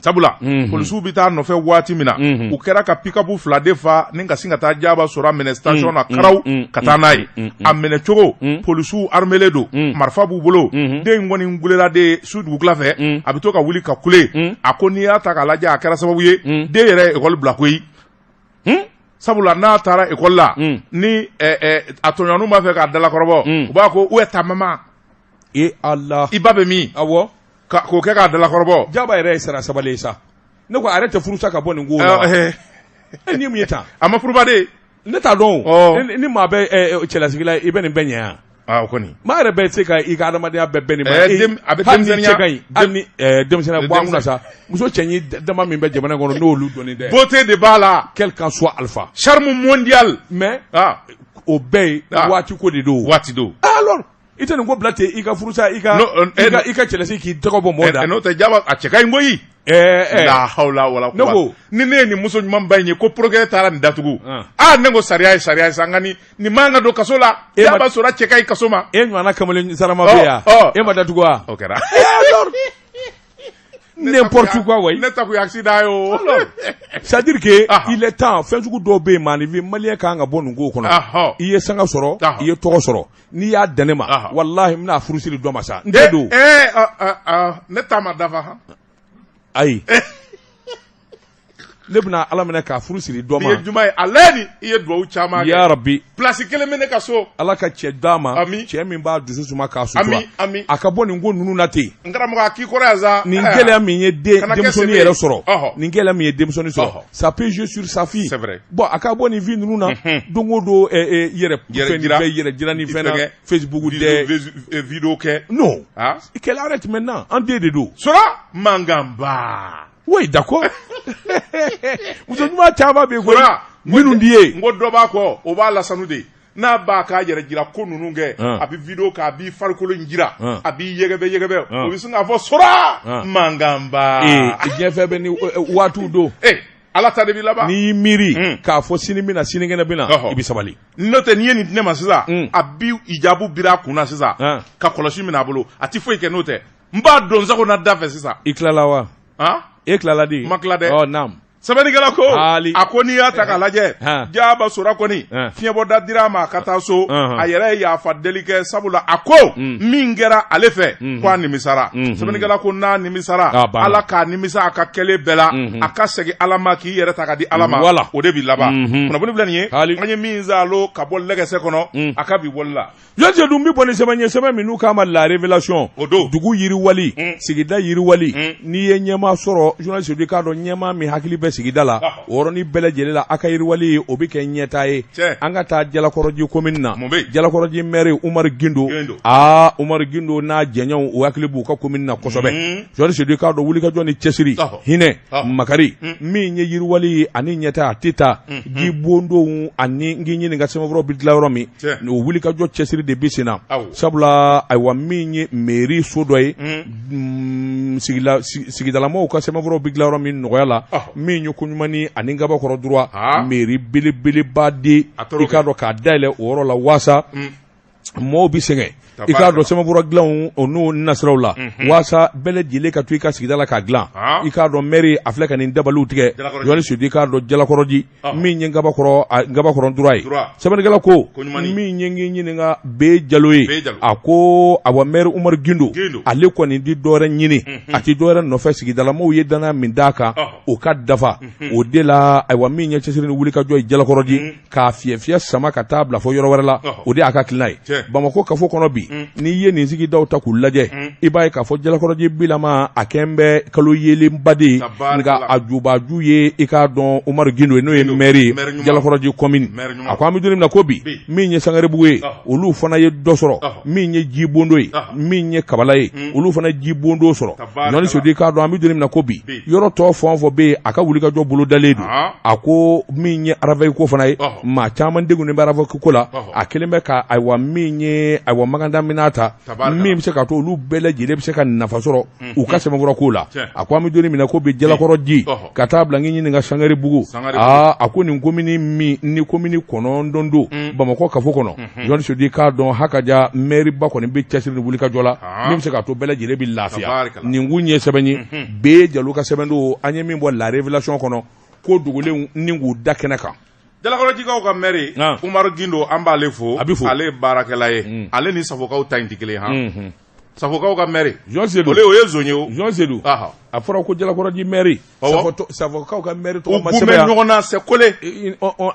sabula polisiw bɛ taa nɔfɛ waati min na, u kɛra ka pick-up fila de fa ni ka sin ka taa Jaba Sora minɛ station na karaw ka taa n'a ye. A minɛ cogo, polisiw armelen don, marifa b'u bolo. Den in kɔni kulela de su dugutila fɛ, a bɛ to ka wuli ka kule. A ko n'i y'a ta k'a lajɛ, a kɛra sababu ye den yɛrɛ ye ekɔli bila koyi, sabula n'a taara ekɔli la, ni a tɔɲɔgɔnw b'a fɛ k'a dalakɔrɔbɔ, u b'a ko où est ta maman? E Ala! I ba bɛ min? Awɔ. K'o kɛ k'a dalakɔrɔbɔ. Jaba yɛrɛ ye sara sabali ye sa. Ne ko a yɛrɛ tɛ furusa ka bɔ nin ko la. E ni mun ye tan? A ma furuba de. Ne t'a dɔn o. Ni maa bɛ cɛlasigi la, i bɛ nin bɛɛ ɲɛ yan. Ah, o kɔni. Maa yɛrɛ bɛɛ tɛ se ka i ka adamadenya bɛɛ bɛn nin ma. A bɛ Hali ni denmisɛnninya cɛ ka ɲi, hali ni denmisɛnninya bɔ an kunna sa, muso cɛɲi dama min bɛ jamana in kɔnɔ n'olu dɔnnen tɛ. Beauté de b'a la. Quel qu'en soit alpha. Charme mondial. Mais o bɛɛ ye waati ko de don. Waati don. Alors i tɛ nin ko bila ten i ka furusa i ka i ka cɛlasigi k'i tɔgɔ bɔ mɔgɔ da. N'o tɛ jaba a cɛ ka ɲi koyi. La hawla wala Ne ko ni ne ye nin muso ɲumanba in ye ko procureur taara nin datugu. Aa ne ko sariya ye sariya ye sa nka nin nin man ka don kaso la. Jaba sɔrɔ cɛ ka ɲi kaso ma. E ɲɔgɔnna kamalen sarama bɛ yan. E ma datugu wa? O kɛra. Alors n'importe quoi ouais. Ne ta kun ye accident ye o. C'est à dire que il est temps fɛn sugu dɔw bɛ yen maaninfin malien kan ka bɔ nin ko kɔnɔ. I ye sanga sɔrɔ, i ye tɔgɔ sɔrɔ, n'i y'a dan ne ma, walahi n bɛna furu siri dɔ ma sa. N tɛ don. Ne ta ma dafa han. Ayi. Ne bɛna Ala minɛ k'a furu siri dɔ ma. Bi ye juma ye a lajɛ ni i ye dugawu caman kɛ. Ya rabi. Place kelen bɛ ne ka so. Ala ka cɛ d'a ma. Ami. Cɛ min b'a dusu suma k'a sutura. Ami ami. A ka bɔ nin ko ninnu na ten. N karamɔgɔ a k'i kɔrɔ yan sa. Nin gɛlɛya min ye den denmisɛnnin yɛrɛ sɔrɔ. Nin gɛlɛya min ye denmisɛnnin sɔrɔ. Ça peut jouer sur sa fille. C'est vrai. Bon a ka bɔ nin vie ninnu na. Don o don yɛrɛ fɛn yɛrɛ jira ni fɛn na Facebook dɛ. Vidéo kɛ. Non. Qu'elle arrête maintenant an den de don. Sɔrɔ mankanba. Oui, d'accord. Muso ɲuman caman bɛ yen koyi. Minnu di ye. N ko dɔ b'a kɔ o b'a lasanu de n'a b'a k'a yɛrɛ jira ko ninnu kɛ a bɛ vidéo kɛ a b'i farikolo in jira a b'i yɛgɛbɛ yɛgɛbɛ o bɛ sin k'a fɔ sɔrɔ mankanba. Ee diɲɛ fɛn bɛɛ ni waatiw don. Ee ala ta de b'i laban. N'i y'i miiri k'a fɔ sini bɛ na sinikɛnɛ bɛ na i bɛ sabali. N'o tɛ n'i ye nin di ne ma sisan a bi hijabu biri a kun na sisan ka kɔlɔsi minɛ a bolo a ti foyi kɛ n'o tɛ n b'a don sago na da fɛ sisan. I tilala wa? E tilala di? N ma tila dɛ. Ɔ naam. Sɛbɛnnikɛla ko a ko n'i y'a ta k'a lajɛ Jaba Sora kɔni fiɲɛbɔda dira a ma a ka taa so a yɛrɛ ye yafa deli kɛ sabula a ko min kɛra ale fɛ ko a nimisara sɛbɛnnikɛla ko n'a nimisara Ala k'a nimisa a ka kɛlen bɛɛ la a ka segin Ala ma k'i yɛrɛ ta ka di Ala ma o de b'i laban kunnafoni filɛ nin ye an ye min zalo ka bɔ lɛgɛsɛ kɔnɔ a ka bi bɔli la. Jɔn dun bɛ bɔ ni sɛbɛn ye sɛbɛn min n'u k'a ma la révélation o don dugu yiriwali sigida yiriwali n'i ye ɲɛmaa sɔrɔ journaliste i k'a dɔn ɲɛmaa min hakili bɛ sigida la o yɔrɔnin bɛɛ lajɛlen la a ka yiriwali o bɛ kɛ ɲɛtaa ye an ka taa Jalakɔrɔji commune na Jalakɔrɔji maire Umaru Gindo aa Umaru Gindo n'a jɛɲɔgɔnw u hakili b'u ka commune na kosɛbɛ journaliste i k'a dɔn wulikajɔ ni cɛsiri hinɛ makari min ye yiriwali ye ani ɲɛtaa a tɛ taa jibondonw ani n k'i ɲininka sɛbɛnfuraw bɛ dilan yɔrɔ min o wulikajɔ cɛsiri de bɛ sen na sabula ayiwa min ye mairie so dɔ ye sigidalamɔgɔw ka sɛbɛnfuraw bɛ dilan yɔrɔ min nɔgɔya la min ye Koɲumani ani Ngabakɔrɔ droit mairie belebeleba de i k'a dɔn k'a dayɛlɛ o yɔrɔ la waasa mɔgɔw bɛ sɛgɛn i k'a dɔn sɛbɛnfura dilanw o n'o nasiraw la waasa bɛɛ lajɛlen ka to i ka sigida la k'a dilan i k'a dɔn maire a filɛ ka nin dabaliw tigɛ journaliste i k'a dɔn Jalakɔrɔji min ye Ngabakɔrɔ droit ye sɛbɛnnikɛla ko min ye n k'i ɲininka B Jalo ye a ko awa maire Umaru Gindo ale kɔni di dɔwɛrɛ ɲini a tɛ dɔwɛrɛ nɔfɛ sigidalamɔgɔw ye danaya min d'a kan o ka dafa o de la ayiwa min ye cɛsiri ni wulikajɔ ye Jalakɔrɔji k'a fiyɛ fiyɛ sama ka taa bila fo yɔrɔ wɛrɛ la o de y'a ka hakilina ye Bamakɔ kafo kɔnɔ bi n'i ye nin sigidaw ta k'u lajɛ i b'a ye k'a fɔ Jalakɔrɔji bilama a kɛn bɛ kalo yeelenba de ye nka a jubaju ye i k'a dɔn Umaru Gindo ye n'o ye maire ye Jalakɔrɔji commune a ko an bɛ don min na ko bi min ye Sangarebugu ye olu fana ye dɔ sɔrɔ min ye jibondo ye min ye Kabala ye olu fana ye jibondo sɔrɔ journaliste i k'a dɔn an bɛ don min na ko bi yɔrɔ tɔ fɛn o fɛn bɛ yen a ka wulikajɔ bolodalen don a ko min ye RAVEC ko fana ye maa caman degunnen bɛ RAVEC ko la a kɛlen bɛ ka ayiwa min ye ayiwa maganda minɛn ta min bɛ se ka to olu bɛɛ lajɛlen bɛ se ka nafa sɔrɔ u ka sɛbɛnfura ko la a ko an bɛ don min na ko bi Jalakɔrɔji ka taa bila n k'i ɲininka Sangarebugu aa a ko nin komini min ni komini 9 don Bamakɔ kafo kɔnɔ journaliste i k'a dɔn hakaja mɛriba kɔni bɛ cɛsiri ni wulikajɔ la min bɛ se k'a to bɛɛ lajɛlen bɛ lafiya nin kun ye sɛbɛn ye B Jalo ka sɛbɛn don an ye min bɔ la révélation kɔnɔ ko dogolenw ni k'u da kɛnɛ kan Jalakɔrɔjikaw ka mɛri Umaru Gindo an b'ale fo a bɛ fo ale ye baarakɛla ye ale ni Safokaw ta in tɛ kelen han Safokaw ka mɛri Jɔn Sedu o ye zon ye o Jɔn Sedu a fɔra ko Jalakɔrɔji mɛri Safokaw ka mɛri tɔgɔ ma sɛbɛn yan ɲɔgɔn na c'est collé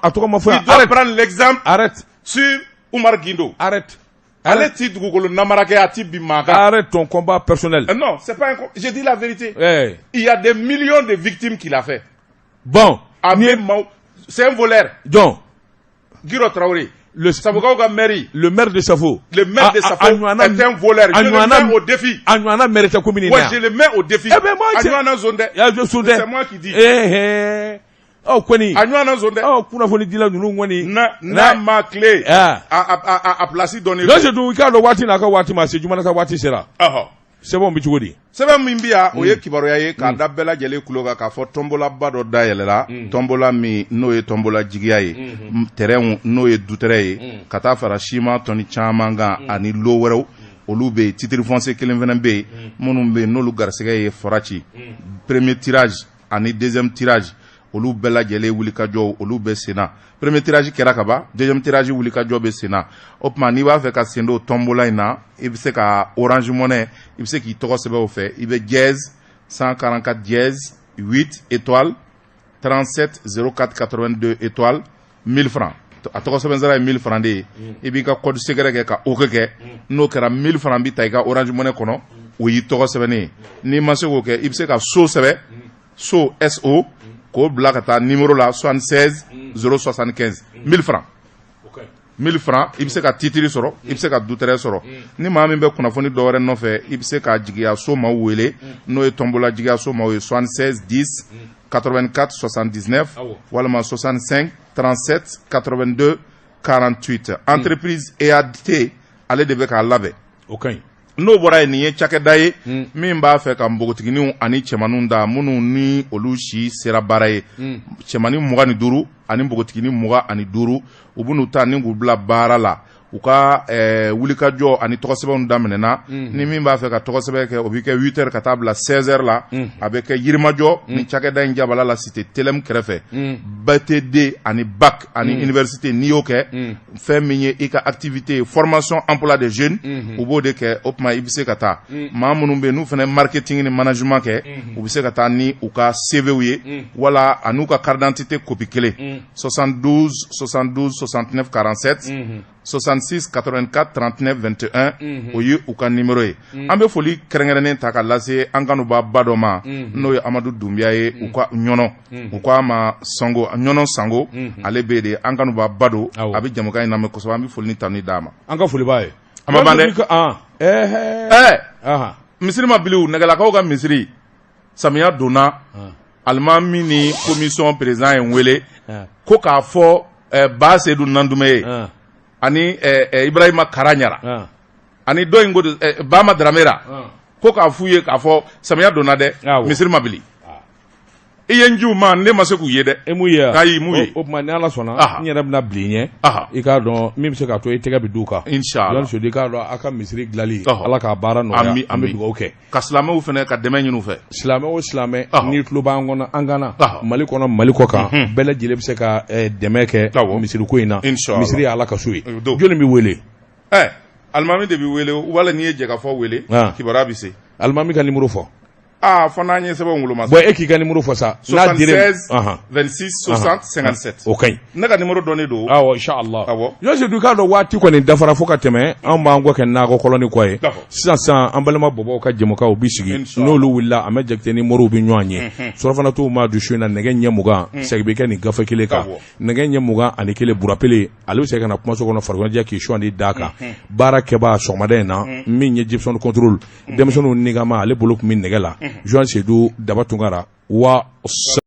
a tɔgɔ ma fɔ yan il doit prendre l'exemple arrête sur Umaru Gindo arrête ale ti dugukolo namara kɛ a ti bin maa kan arrête ton combat personnel non c'est pas un je dis la vérité il y a des millions de victimes qu'il a fait bon a bɛ maaw c'est un voleur jɔn Giro Traoré. Le Safokaw ka maire. Le maire de Safo. Le maire de Safo est un voleur. Je le mets au défi. A ɲɔgɔnna maire tɛ commune in na yan. Ouais, je le mets au défi. Eh ben moi, a ɲɔgɔnna zon tɛ. A zon tɛ. C'est moi qui dis. Eh eh. Aw kɔni. A ɲɔgɔnna zon tɛ. Aw kunnafonidila ninnu kɔni. N'a ma tile. A place dɔnnen don. Sedu, i k'a dɔn waati n'a ka waati ma se, juma ta waati sera. Sɛbɛnw bɛ cogo di? Sɛbɛn min bɛ yan, o ye kibaruya ye k'a da bɛɛ lajɛlen tulo kan k'a fɔ tɔnbolaba dɔ dayɛlɛla, tɔnbola min n'o ye tɔnbola jigiya ye, terrain n'o ye dutɛrɛ ye, ka taa fara siman tɔni caman kan ani lo wɛrɛw, olu bɛ yen. Titre foncier kelen fana bɛ yen, minnu bɛ yen n'olu garisɛgɛ ye fara ci, premier tirage ani deuxième tirage, olu bɛɛ lajɛlen wulikajɔ, olu bɛ senna. Premier tirage kɛra ka ban, deuxième tirage wulikajɔ bɛ senna. O tuma, n'i b'a fɛ ka sen don tɔnbola in na, i bɛ se ka Orange Money, i bɛ se k'i tɔgɔ sɛbɛn o fɛ. I bɛ dièse 144 dièse 8 étoile 37 04 82 étoile, 1000 francs. A tɔgɔ sɛbɛn sara ye 1000 francs de ye. I b'i ka code secret kɛ ka OK kɛ. N'o kɛra, 1000 francs bi ta i ka Orange Money kɔnɔ, o y'i tɔgɔ sɛbɛnnen ye. N'i ma se k'o kɛ, i bɛ se ka so sɛbɛn, so SO, k'o bila ka taa numéro la 76 075, 1000 francs. 1000 francs, i bɛ se ka titre sɔrɔ, i bɛ se ka dutɛrɛ sɔrɔ. Ni maa min bɛ kunnafoni dɔ wɛrɛ nɔfɛ, i bɛ se ka jigiyaso maaw wele, n'o ye tɔnbola jigiyaso maaw ye, 76 10 84 79 walima 65 37 82 48. Entreprise EAT, ale de bɛ k'a labɛn. O ka ɲi. N'o bɔra yen, nin ye cakɛda ye min b'a fɛ ka npogotigininw ani cɛmaninw da, minnu ni olu si sera baara ye, cɛmanin 25 ani npogotiginin 25, u bɛn'u ta ni k'u bila baara la. U ka wulikajɔ ani tɔgɔsɛbɛnw daminɛna. Ni min b'a fɛ ka tɔgɔsɛbɛn kɛ, o bɛ kɛ 8 heures ka taa bila 16 heures la. A bɛ kɛ Yirimajɔ ni cakɛda in jabala la, cité TLM kɛrɛfɛ. BTD ani bac ani université, n'i y'o kɛ, fɛn min ye i ka activité formation emploi des jeunes, u b'o de kɛ. O tuma, i bɛ se ka taa. Maa minnu bɛ yen n'u fana marketing ni management kɛ, u bɛ se ka taa ni u ka CVw ye wala an'u ka carte d'identité copie kelen. 72 72 69 47, 66 84 39 21, o ye u ka numéro ye. An bɛ foli kɛrɛnkɛrɛnnen ta ka lase an kanuba ba dɔ ma, n'o ye Amadu Dunbiya ye, u ka ɲɔnɔ, u k'a ma Sango, ɲɔnɔ Sango, ale bɛ de an kanuba ba don. A bɛ jamukan in lamɛn kosɛbɛ. An bɛ foli ni tanu d'a ma. An ka foli b'a ye. A ma ban dɛ. Ɛɛ, misiri ma bili, nɛgɛlakaw ka misiri, samiya donna, alimami ni commission président ye n wele ko k'a fɔ Ba Sedu Nandume ye ani Ibrahima Kara Ɲara ani dɔ in ko Bama Daramera, ko k'a f'u ye k'a fɔ samiya donna dɛ, misiri ma bili. I ye n ci u ma, ne ma se k'u ye dɛ. E m'u ye? Ayi, m'u ye. O tuma, ni Ala sɔnna, n yɛrɛ bɛna bila i ɲɛ, i k'a dɔn min bɛ se k'a to i tɛgɛ bɛ d'u kan. Inshallah. Sedu, i k'a dɔn a ka misiri dilanli, Ala k'a baara nɔgɔya, an bɛ dugawu kɛ. Ka silamɛw fana ka dɛmɛ ɲini u fɛ. Silamɛ o silamɛ n'i tulo b'an kɔnɔ, an kana Mali kɔnɔ, Mali kɔ kan, bɛɛ lajɛlen bɛ se ka dɛmɛ kɛ misiri ko in na. Misiri ye Ala ka so ye. Jɔnni bɛ wele? Ɛ, alimami de bɛ wele, wala n'i ye jɛkafɔ wele, kibaruya bɛ se. Alimami ka numéro fɔ. Aa, fo n'an ye sɛbɛnw woloma. Bon, e k'i ka numéro fɔ sa. 76 26 60 57. O ka ɲi. Ne ka numéro dɔnnen don. Awɔ, inshallah. Awɔ. Sedu, k'a dɔn waati kɔni dafara fo ka tɛmɛ, anw b'an kɔ kɛ nakɔ kɔlɔni kɔ ye. Sisan sisan, an balima bɔbɔw ka jɛmukanw bi sigi. N'olu wulila, a mɛ Jakite ni moriw bɛ ɲɔgɔn ye. Surafana t'u ma du su in na nɛgɛ ɲɛ 20, segin bɛ kɛ nin gafe kelen kan. Nɛgɛ ɲɛ 21, Burapele, ale bɛ se ka na kumaso kɔnɔ farikoloɲɛnajɛ k'i sɔn d'a kan. Baara kɛbaa sɔgɔmada in na, min ye Gibson Control, denmisɛnninw nigama, ale bolo tun bɛ nɛgɛ la. Jean Sedu Daba Tunkara wa.